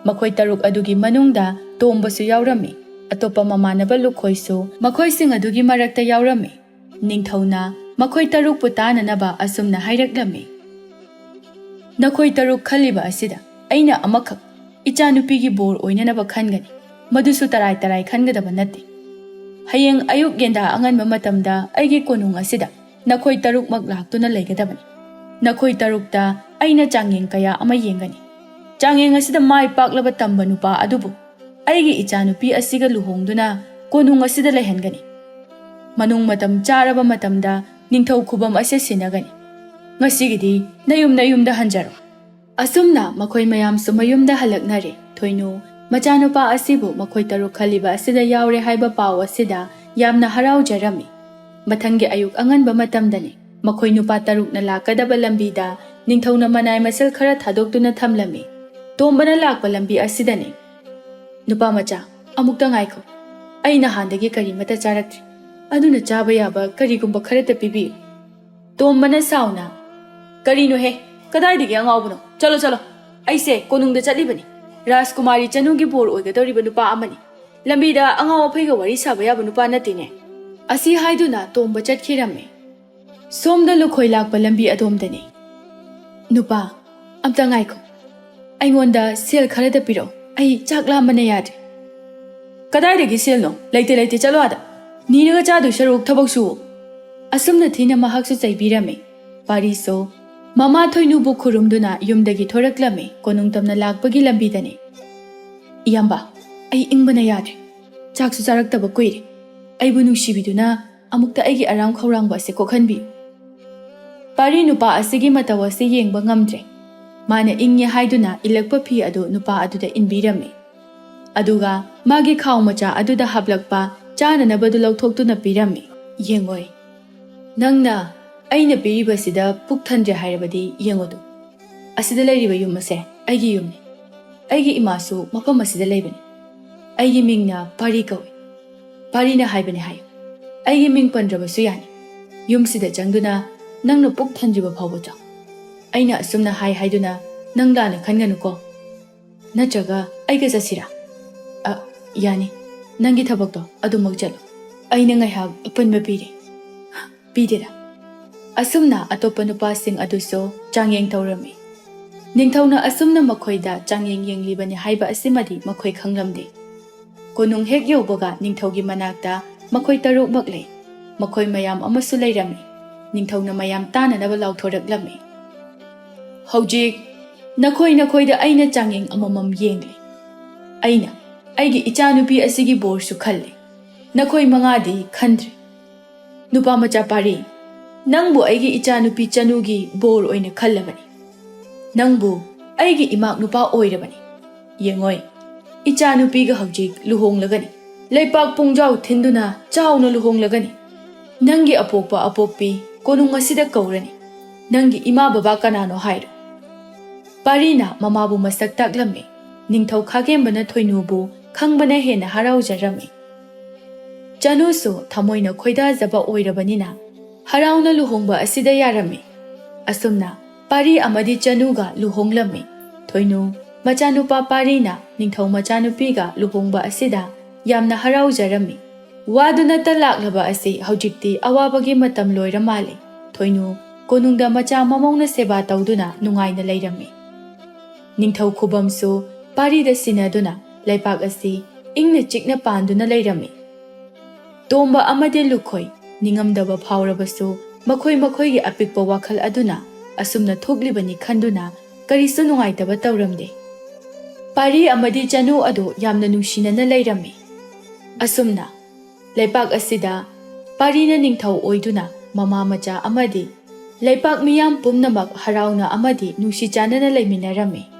ꯃꯈꯣꯏ ꯇꯔꯨꯛ ꯑꯗꯨꯒꯤ ꯃꯅꯨꯡꯗ ꯇꯣꯝꯕꯁꯨ ꯌꯥꯎꯔꯝꯃꯤ꯫ ꯑꯇꯣꯞꯄ ꯃꯃꯥꯟꯅꯕ ꯂꯨꯈꯣꯏꯁꯨ ꯃꯈꯣꯏꯁꯤꯡ ꯑꯗꯨꯒꯤ ꯃꯔꯛꯇ ꯌꯥꯎꯔꯝꯃꯤ꯫ ꯅꯤꯡꯊꯧꯅ ꯃꯈꯣꯏ ꯇꯔꯨꯛꯄꯨ ꯇꯥꯅꯅꯕ ꯑꯁꯨꯝꯅ ꯍꯥꯏꯔꯛꯂꯝꯃꯤ, "ꯅꯈꯣꯏ ꯇꯔꯨꯛ ꯈꯜꯂꯤꯕ ꯑꯁꯤꯗ ꯑꯩꯅ ꯑꯃꯈꯛ ꯏꯆꯥꯅꯨꯄꯤꯒꯤ ꯕꯣꯔ ꯑꯣꯏꯅꯅꯕ ꯈꯟꯒꯅꯤ꯫ ꯃꯗꯨꯁꯨ ꯇꯔꯥꯏ ꯇꯔꯥꯏ ꯈꯟꯒꯗꯕ ꯅꯠꯇꯦ꯫ ꯍꯌꯦꯡ ꯑꯌꯨꯛ ꯌꯦꯟꯗꯥ ꯑꯉꯟꯕ ꯃꯇꯝꯗ ꯑꯩꯒꯤ ꯀꯣꯅꯨꯡ ꯑꯁꯤꯗ ꯅꯈꯣꯏ ꯇꯔꯨꯛꯃꯛ ꯂꯥꯛꯇꯨꯅ ꯂꯩꯒꯗꯕꯅꯤ꯫ ꯅꯈꯣꯏ ꯇꯔꯨꯛꯇ ꯑꯩꯅ ꯆꯥꯡꯌꯦꯡ ꯀꯌꯥ ꯑꯃ ꯌꯦꯡꯒꯅꯤ꯫ ꯆꯥꯡꯌꯦꯡ ꯑꯁꯤꯗ ꯃꯥꯏ ꯄꯥꯛꯂꯕ ꯇꯝꯕ ꯅꯨꯄꯥ ꯑꯗꯨꯕꯨ ꯑꯩꯒꯤ ꯏꯆꯥꯅꯨꯄꯤ ꯑꯁꯤꯒ ꯂꯨꯍꯣꯡꯗꯨꯅ ꯀꯣꯅꯨꯡ ꯑꯁꯤꯗ ꯂꯩꯍꯟꯒꯅꯤ꯫ ꯃꯅꯨꯡ ꯃꯇꯝ ꯆꯥꯔꯕ ꯃꯇꯝꯗ ꯅꯤꯡꯊꯧ ꯈꯨꯕꯝ ꯑꯁꯤ ꯁꯤꯟꯅꯒꯅꯤ꯫ ꯉꯁꯤꯒꯤꯗꯤ ꯅꯌꯨꯝ ꯅꯌꯨꯝꯗ ꯍꯟꯖꯔꯣ꯫ ꯑꯁꯨꯝꯅ ꯃꯈꯣꯏ ꯃꯌꯥꯝꯁꯨ ꯃꯌꯨꯝꯗ ꯍꯜꯂꯛꯅꯔꯦ꯫ ꯊꯣꯏꯅꯨ ꯃꯆꯥꯅꯨꯄꯥ ꯑꯁꯤꯕꯨ ꯃꯈꯣꯏ ꯇꯔꯨꯛ ꯈꯜꯂꯤꯕ ꯑꯁꯤꯗ ꯌꯥꯎꯔꯦ ꯍꯥꯏꯕ ꯄꯥꯎ ꯑꯁꯤꯗ ꯌꯥꯝꯅ ꯍꯔꯥꯎꯖꯔꯝꯃꯤ꯫ ꯃꯊꯪꯒꯤ ꯑꯌꯨꯛ ꯑꯉꯟꯕ ꯃꯇꯝꯗꯅꯤ꯫ ꯃꯈꯣꯏ ꯅꯨꯄꯥ ꯇꯔꯨꯛꯅ ꯂꯥꯛꯀꯗꯕ ꯂꯝꯕꯤꯗ ꯅꯤꯡꯊꯧꯅ ꯃꯅꯥꯏ ꯃꯁꯤꯜ ꯈꯔ ꯊꯥꯗꯣꯛꯇꯨꯅ ꯊꯝꯂꯝꯃꯤ꯫ ꯇꯣꯝꯕꯅ ꯂꯥꯛꯄ ꯂꯝꯕꯤ ꯑꯁꯤꯗꯅꯤ꯫ "ꯅꯨꯄꯥ ꯃꯆꯥ, ꯑꯃꯨꯛꯇ ꯉꯥꯏꯈꯣ꯫ ꯑꯩ ꯅꯍꯥꯟꯗꯒꯤ ꯀꯔꯤꯃꯠꯇ ꯆꯥꯔꯛꯇ꯭ꯔꯤ꯫ ꯑꯗꯨꯅ ꯆꯥꯕ ꯌꯥꯕ ꯀꯔꯤꯒꯨꯝꯕ ꯈꯔꯇ ꯄꯤꯕꯤꯌꯨ꯫" ꯇꯣꯝꯕꯅ ꯁꯥꯎꯅ, "ꯀꯔꯤꯅꯣꯍꯦ? ꯀꯗꯥꯏꯗꯒꯤ ꯑꯉꯥꯎꯕꯅꯣ? ꯆꯠꯂꯣ, ꯆꯠꯂꯣ꯫ ꯑꯩꯁꯦ ꯀꯣꯅꯨꯡꯗ ꯆꯠꯂꯤꯕꯅꯤ꯫ ꯔꯥꯖꯀꯨꯃꯥꯔꯤ ꯆꯅꯨꯒꯤ ꯕꯣꯔ ꯑꯣꯏꯒꯗꯧꯔꯤꯕ ꯅꯨꯄꯥ ꯑꯃꯅꯤ꯫ ꯂꯝꯕꯤꯗ ꯑꯉꯥꯎ ꯑꯐꯩꯒ ꯋꯥꯔꯤ ꯁꯥꯕ ꯌꯥꯕ ꯅꯨꯄꯥ ꯅꯠꯇꯦꯅꯦ꯫" ꯑꯁꯤ ꯍꯥꯏꯗꯨꯅ ꯇꯣꯝꯕ ꯆꯠꯈꯤꯔꯝꯃꯤ꯫ ꯁꯣꯝꯗ ꯂꯨꯈꯣꯏ ꯂꯥꯛꯄ ꯂꯝꯕꯤ ꯑꯗꯣꯝꯗꯅꯤ꯫ "ꯅꯨꯄꯥ, ꯑꯝꯇ ꯉꯥꯏꯈꯣ꯫ ꯑꯩꯉꯣꯟꯗ ꯁꯦꯜ ꯈꯔꯗ ꯄꯤꯔꯛꯑꯣ꯫ ꯑꯩ ꯆꯥꯛ ꯂꯥꯝꯕꯅ ꯌꯥꯗ꯭ꯔꯦ꯫" "ꯀꯗꯥꯏꯗꯒꯤ ꯁꯦꯜꯅꯣ? ꯂꯩꯇꯦ, ꯂꯩꯇꯦ, ꯆꯠꯂꯣ ꯑꯥꯗ꯫ ꯅꯤꯔꯒ ꯆꯥꯗꯣꯏ ꯁꯔꯨꯛ ꯊꯕꯛ ꯁꯨꯋꯣ꯫" ꯑꯁꯨꯝꯅ ꯊꯤꯅ ꯃꯍꯥꯛꯁꯨ ꯆꯩꯕꯤꯔꯝꯃꯤ꯫ ꯄꯥꯔꯤꯁꯨ ꯃꯃꯥ ꯊꯣꯏꯅꯨꯕꯨ ꯈꯨꯔꯨꯝꯗꯨꯅ ꯌꯨꯝꯗꯒꯤ ꯊꯣꯔꯛꯂꯝꯃꯤ꯫ ꯀꯣꯅꯨꯡ ꯇꯝꯅ ꯂꯥꯛꯄꯒꯤ ꯂꯝꯕꯤꯗꯅꯤ꯫ "ꯏꯌꯥꯝꯕ, ꯑꯩ ꯏꯪꯕꯅ ꯌꯥꯗ꯭ꯔꯦ꯫ ꯆꯥꯛꯁꯨ ꯆꯥꯔꯛꯇꯕ ꯀꯨꯏꯔꯦ꯫ ꯑꯩꯕꯨ ꯅꯨꯡꯁꯤꯕꯤꯗꯨꯅ ꯑꯃꯨꯛꯇ ꯑꯩꯒꯤ ꯑꯔꯥꯝ ꯈꯧꯔꯥꯡꯕ ꯑꯁꯤ ꯀꯣꯛꯍꯟꯕꯤꯌꯨ꯫" ꯄꯥꯔꯤ ꯅꯨꯄꯥ ꯑꯁꯤꯒꯤ ꯃꯇꯧ ꯑꯁꯤ ꯌꯦꯡꯕ ꯉꯝꯗ꯭ꯔꯦ꯫ ꯃꯥꯅ ꯏꯪꯉꯦ ꯍꯥꯏꯗꯨꯅ ꯏꯜꯂꯛꯄ ꯐꯤ ꯑꯗꯨ ꯅꯨꯄꯥ ꯑꯗꯨꯗ ꯏꯟꯕꯤꯔꯝꯃꯤ꯫ ꯑꯗꯨꯒ ꯃꯥꯒꯤ ꯈꯥꯎ ꯃꯆꯥ ꯑꯗꯨꯗ ꯍꯥꯞꯂꯛꯄ ꯆꯥꯅꯅꯕꯗꯨ ꯂꯧꯊꯣꯛꯇꯨꯅ ꯄꯤꯔꯝꯃꯤ꯫ "ꯌꯦꯡꯉꯣꯏ, ꯅꯪꯅ ꯑꯩꯅ ꯄꯤꯔꯤꯕꯁꯤꯗ ꯄꯨꯛ ꯊꯟꯗ꯭ꯔꯦ ꯍꯥꯏꯔꯕꯗꯤ ꯌꯦꯡꯉꯨꯗꯨ꯫ ꯑꯁꯤꯗ ꯂꯩꯔꯤꯕ ꯌꯨꯝ ꯑꯁꯦ ꯑꯩꯒꯤ ꯌꯨꯝꯅꯤ꯫ ꯑꯩꯒꯤ ꯏꯃꯥꯁꯨ ꯃꯐꯝ ꯑꯁꯤꯗ ꯂꯩꯕꯅꯤ꯫ ꯑꯩꯒꯤ ꯃꯤꯡꯅ ꯄꯥꯔꯤ ꯀꯧꯏ꯫ ꯄꯥꯔꯤꯅ ꯍꯥꯏꯕꯅꯤ ꯍꯥꯏꯌꯨ꯫ ꯑꯩꯒꯤ ꯃꯤꯡ ꯄꯟꯗ꯭ꯔꯕꯁꯨ ꯌꯥꯅꯤ꯫ ꯌꯨꯝꯁꯤꯗ ꯆꯪꯗꯨꯅ ꯅꯪꯅ ꯄꯨꯛ ꯊꯟꯗ꯭ꯔꯤꯕ ꯐꯥꯎꯕ ꯆꯥꯎ꯫ ꯑꯩꯅ ꯑꯁꯨꯝꯅ ꯍꯥꯏ ꯍꯥꯏꯗꯨꯅ ꯅꯪ ꯂꯥꯟꯅ ꯈꯟꯒꯅꯨꯀꯣ꯫ ꯅꯠꯇ꯭ꯔꯒ ꯑꯩꯒ ꯆꯠꯁꯤꯔꯥ?" "ꯑ, ꯌꯥꯅꯤ꯫ ꯅꯪꯒꯤ ꯊꯕꯛꯇꯣ ꯑꯗꯨꯃꯛ ꯆꯠꯂꯣ꯫ ꯑꯩꯅ ꯉꯥꯏꯍꯥꯛ ꯑꯄꯟꯕ ꯄꯤꯔꯦ꯫" "ꯄꯤꯗꯦꯗ꯫" ꯑꯁꯨꯝꯅ ꯑꯇꯣꯞꯄ ꯅꯨꯄꯥꯁꯤꯡ ꯑꯗꯨꯁꯨ ꯆꯥꯡꯌꯦꯡ ꯇꯧꯔꯝꯃꯤ꯫ ꯅꯤꯡꯊꯧꯅ ꯑꯁꯨꯝꯅ ꯃꯈꯣꯏꯗ ꯆꯥꯡꯌꯦꯡ ꯌꯦꯡꯂꯤꯕꯅꯤ ꯍꯥꯏꯕ ꯑꯁꯤꯃꯗꯤ ꯃꯈꯣꯏ ꯈꯪꯂꯝꯗꯦ꯫ ꯀꯣꯅꯨꯡ ꯍꯦꯛ ꯌꯧꯕꯒ ꯅꯤꯡꯊꯧꯒꯤ ꯃꯅꯥꯛꯇ ꯃꯈꯣꯏ ꯇꯔꯨꯛꯃꯛ ꯂꯩ꯫ ꯃꯈꯣꯏ ꯃꯌꯥꯝ ꯑꯃꯁꯨ ꯂꯩꯔꯝꯃꯤ꯫ ꯅꯤꯡꯊꯧꯅ ꯃꯌꯥꯝ ꯇꯥꯅꯅꯕ ꯂꯥꯎꯊꯣꯔꯛꯂꯝꯃꯤ, "ꯍꯧꯖꯤꯛ ꯅꯈꯣꯏ ꯅꯈꯣꯏꯗ ꯑꯩꯅ ꯆꯥꯡꯌꯦꯡ ꯑꯃꯃꯝ ꯌꯦꯡꯂꯤ꯫ ꯑꯩꯅ ꯑꯩꯒꯤ ꯏꯆꯥꯅꯨꯄꯤ ꯑꯁꯤꯒꯤ ꯕꯣꯔꯁꯨ ꯈꯜꯂꯤ꯫ ꯅꯈꯣꯏ ꯃꯉꯥꯗꯤ ꯈꯟꯗ꯭ꯔꯤ꯫ ꯅꯨꯄꯥ ꯃꯆꯥ ꯄꯥꯔꯤ, ꯅꯪꯕꯨ ꯑꯩꯒꯤ ꯏꯆꯥꯅꯨꯄꯤ ꯆꯅꯨꯒꯤ ꯕꯣꯔ ꯑꯣꯏꯅ ꯈꯜꯂꯕꯅꯤ꯫ ꯅꯪꯕꯨ ꯑꯩꯒꯤ ꯏꯃꯥꯛ ꯅꯨꯄꯥ ꯑꯣꯏꯔꯕꯅꯤ꯫ ꯌꯦꯡꯉꯣꯏ, ꯏꯆꯥꯅꯨꯄꯤꯒ ꯍꯧꯖꯤꯛ ꯂꯨꯍꯣꯡꯂꯒꯅꯤ꯫ ꯂꯩꯄꯥꯛ ꯄꯨꯡꯖꯥꯎ ꯊꯤꯟꯗꯨꯅ ꯆꯥꯎꯅ ꯂꯨꯍꯣꯡꯂꯒꯅꯤ꯫ ꯅꯪꯒꯤ ꯑꯄꯣꯛꯄ ꯑꯄꯣꯛꯄꯤ ꯀꯣꯅꯨꯡ ꯑꯁꯤꯗ ꯀꯧꯔꯅꯤ꯫ ꯅꯪꯒꯤ ꯏꯃꯥ ꯕꯕꯥ ꯀꯅꯥꯅꯣ ꯍꯥꯏꯔꯣ?" ꯄꯥꯔꯤꯅ ꯃꯃꯥꯕꯨ ꯃꯁꯛ ꯇꯥꯛꯂꯝꯃꯤ꯫ ꯅꯤꯡꯊꯧ ꯈꯥꯒꯦꯝꯕꯅ ꯊꯣꯏꯅꯨꯕꯨ ꯈꯪꯕꯅ ꯍꯦꯟꯅ ꯍꯔꯥꯎꯖꯔꯝꯃꯤ꯫ ꯆꯅꯨꯁꯨ ꯊꯃꯣꯏꯅ ꯈꯣꯏꯗꯥꯖꯕ ꯑꯣꯏꯔꯕꯅꯤꯅ ꯍꯔꯥꯎꯅ ꯂꯨꯍꯣꯡꯕ ꯑꯁꯤꯗ ꯌꯥꯔꯝꯃꯤ꯫ ꯑꯁꯨꯝꯅ ꯄꯥꯔꯤ ꯑꯃꯗꯤ ꯆꯅꯨꯒ ꯂꯨꯍꯣꯡꯂꯝꯃꯤ꯫ ꯊꯣꯏꯅꯨ ꯃꯆꯥꯅꯨꯄꯥ ꯄꯥꯔꯤꯅ ꯅꯤꯡꯊꯧ ꯃꯆꯥꯅꯨꯄꯤꯒ ꯂꯨꯍꯣꯡꯕ ꯑꯁꯤꯗ ꯌꯥꯝꯅ ꯍꯔꯥꯎꯖꯔꯝꯃꯤ꯫ ꯋꯥꯗꯨꯅꯇ ꯂꯥꯛꯂꯕ ꯑꯁꯤ ꯍꯧꯖꯤꯛꯇꯤ ꯑꯋꯥꯕꯒꯤ ꯃꯇꯝ ꯂꯣꯏꯔ ꯃꯥꯜꯂꯤ꯫ ꯊꯣꯏꯅꯨ ꯀꯣꯅꯨꯡꯗ ꯃꯆꯥ ꯃꯃꯧꯅ ꯁꯦꯕꯥ ꯇꯧꯗꯨꯅ ꯅꯨꯡꯉꯥꯏꯅ ꯂꯩꯔꯝꯃꯤ꯫ ꯅꯤꯡꯊꯧ ꯈꯨꯕꯝꯁꯨ ꯄꯥꯔꯤꯗ ꯁꯤꯟꯅꯗꯨꯅ ꯂꯩꯄꯥꯛ ꯑꯁꯤ ꯏꯪꯅ ꯆꯤꯛꯅ ꯄꯥꯟꯗꯨꯅ ꯂꯩꯔꯝꯃꯤ꯫ ꯇꯣꯝꯕ ꯑꯃꯗꯤ ꯂꯨꯈꯣꯏ ꯅꯤꯡꯉꯝꯗꯕ ꯐꯥꯎꯔꯕꯁꯨ ꯃꯈꯣꯏ ꯃꯈꯣꯏꯒꯤ ꯑꯄꯤꯛꯄ ꯋꯥꯈꯜ ꯑꯗꯨꯅ ꯑꯁꯨꯝꯅ ꯊꯣꯛꯂꯤꯕꯅꯤ ꯈꯟꯗꯨꯅ ꯀꯔꯤꯁꯨ ꯅꯨꯡꯉꯥꯏꯇꯕ ꯇꯧꯔꯝꯗꯦ꯫ ꯄꯥꯔꯤ ꯑꯃꯗꯤ ꯆꯅꯨ ꯑꯗꯨ ꯌꯥꯝꯅ ꯅꯨꯡꯁꯤꯅꯅ ꯂꯩꯔꯝꯃꯤ꯫ ꯑꯁꯨꯝꯅ ꯂꯩꯄꯥꯛ ꯑꯁꯤꯗ ꯄꯥꯔꯤꯅ ꯅꯤꯡꯊꯧ ꯑꯣꯏꯗꯨꯅ ꯃꯃꯥ ꯃꯆꯥ ꯑꯃꯗꯤ ꯂꯩꯄꯥꯛ ꯃꯤꯌꯥꯝ ꯄꯨꯝꯅꯃꯛ ꯍꯔꯥꯎꯅ ꯑꯃꯗꯤ ꯅꯨꯡꯁꯤ ꯆꯥꯟꯅꯅ ꯂꯩꯃꯤꯟꯅꯔꯝꯃꯤ꯫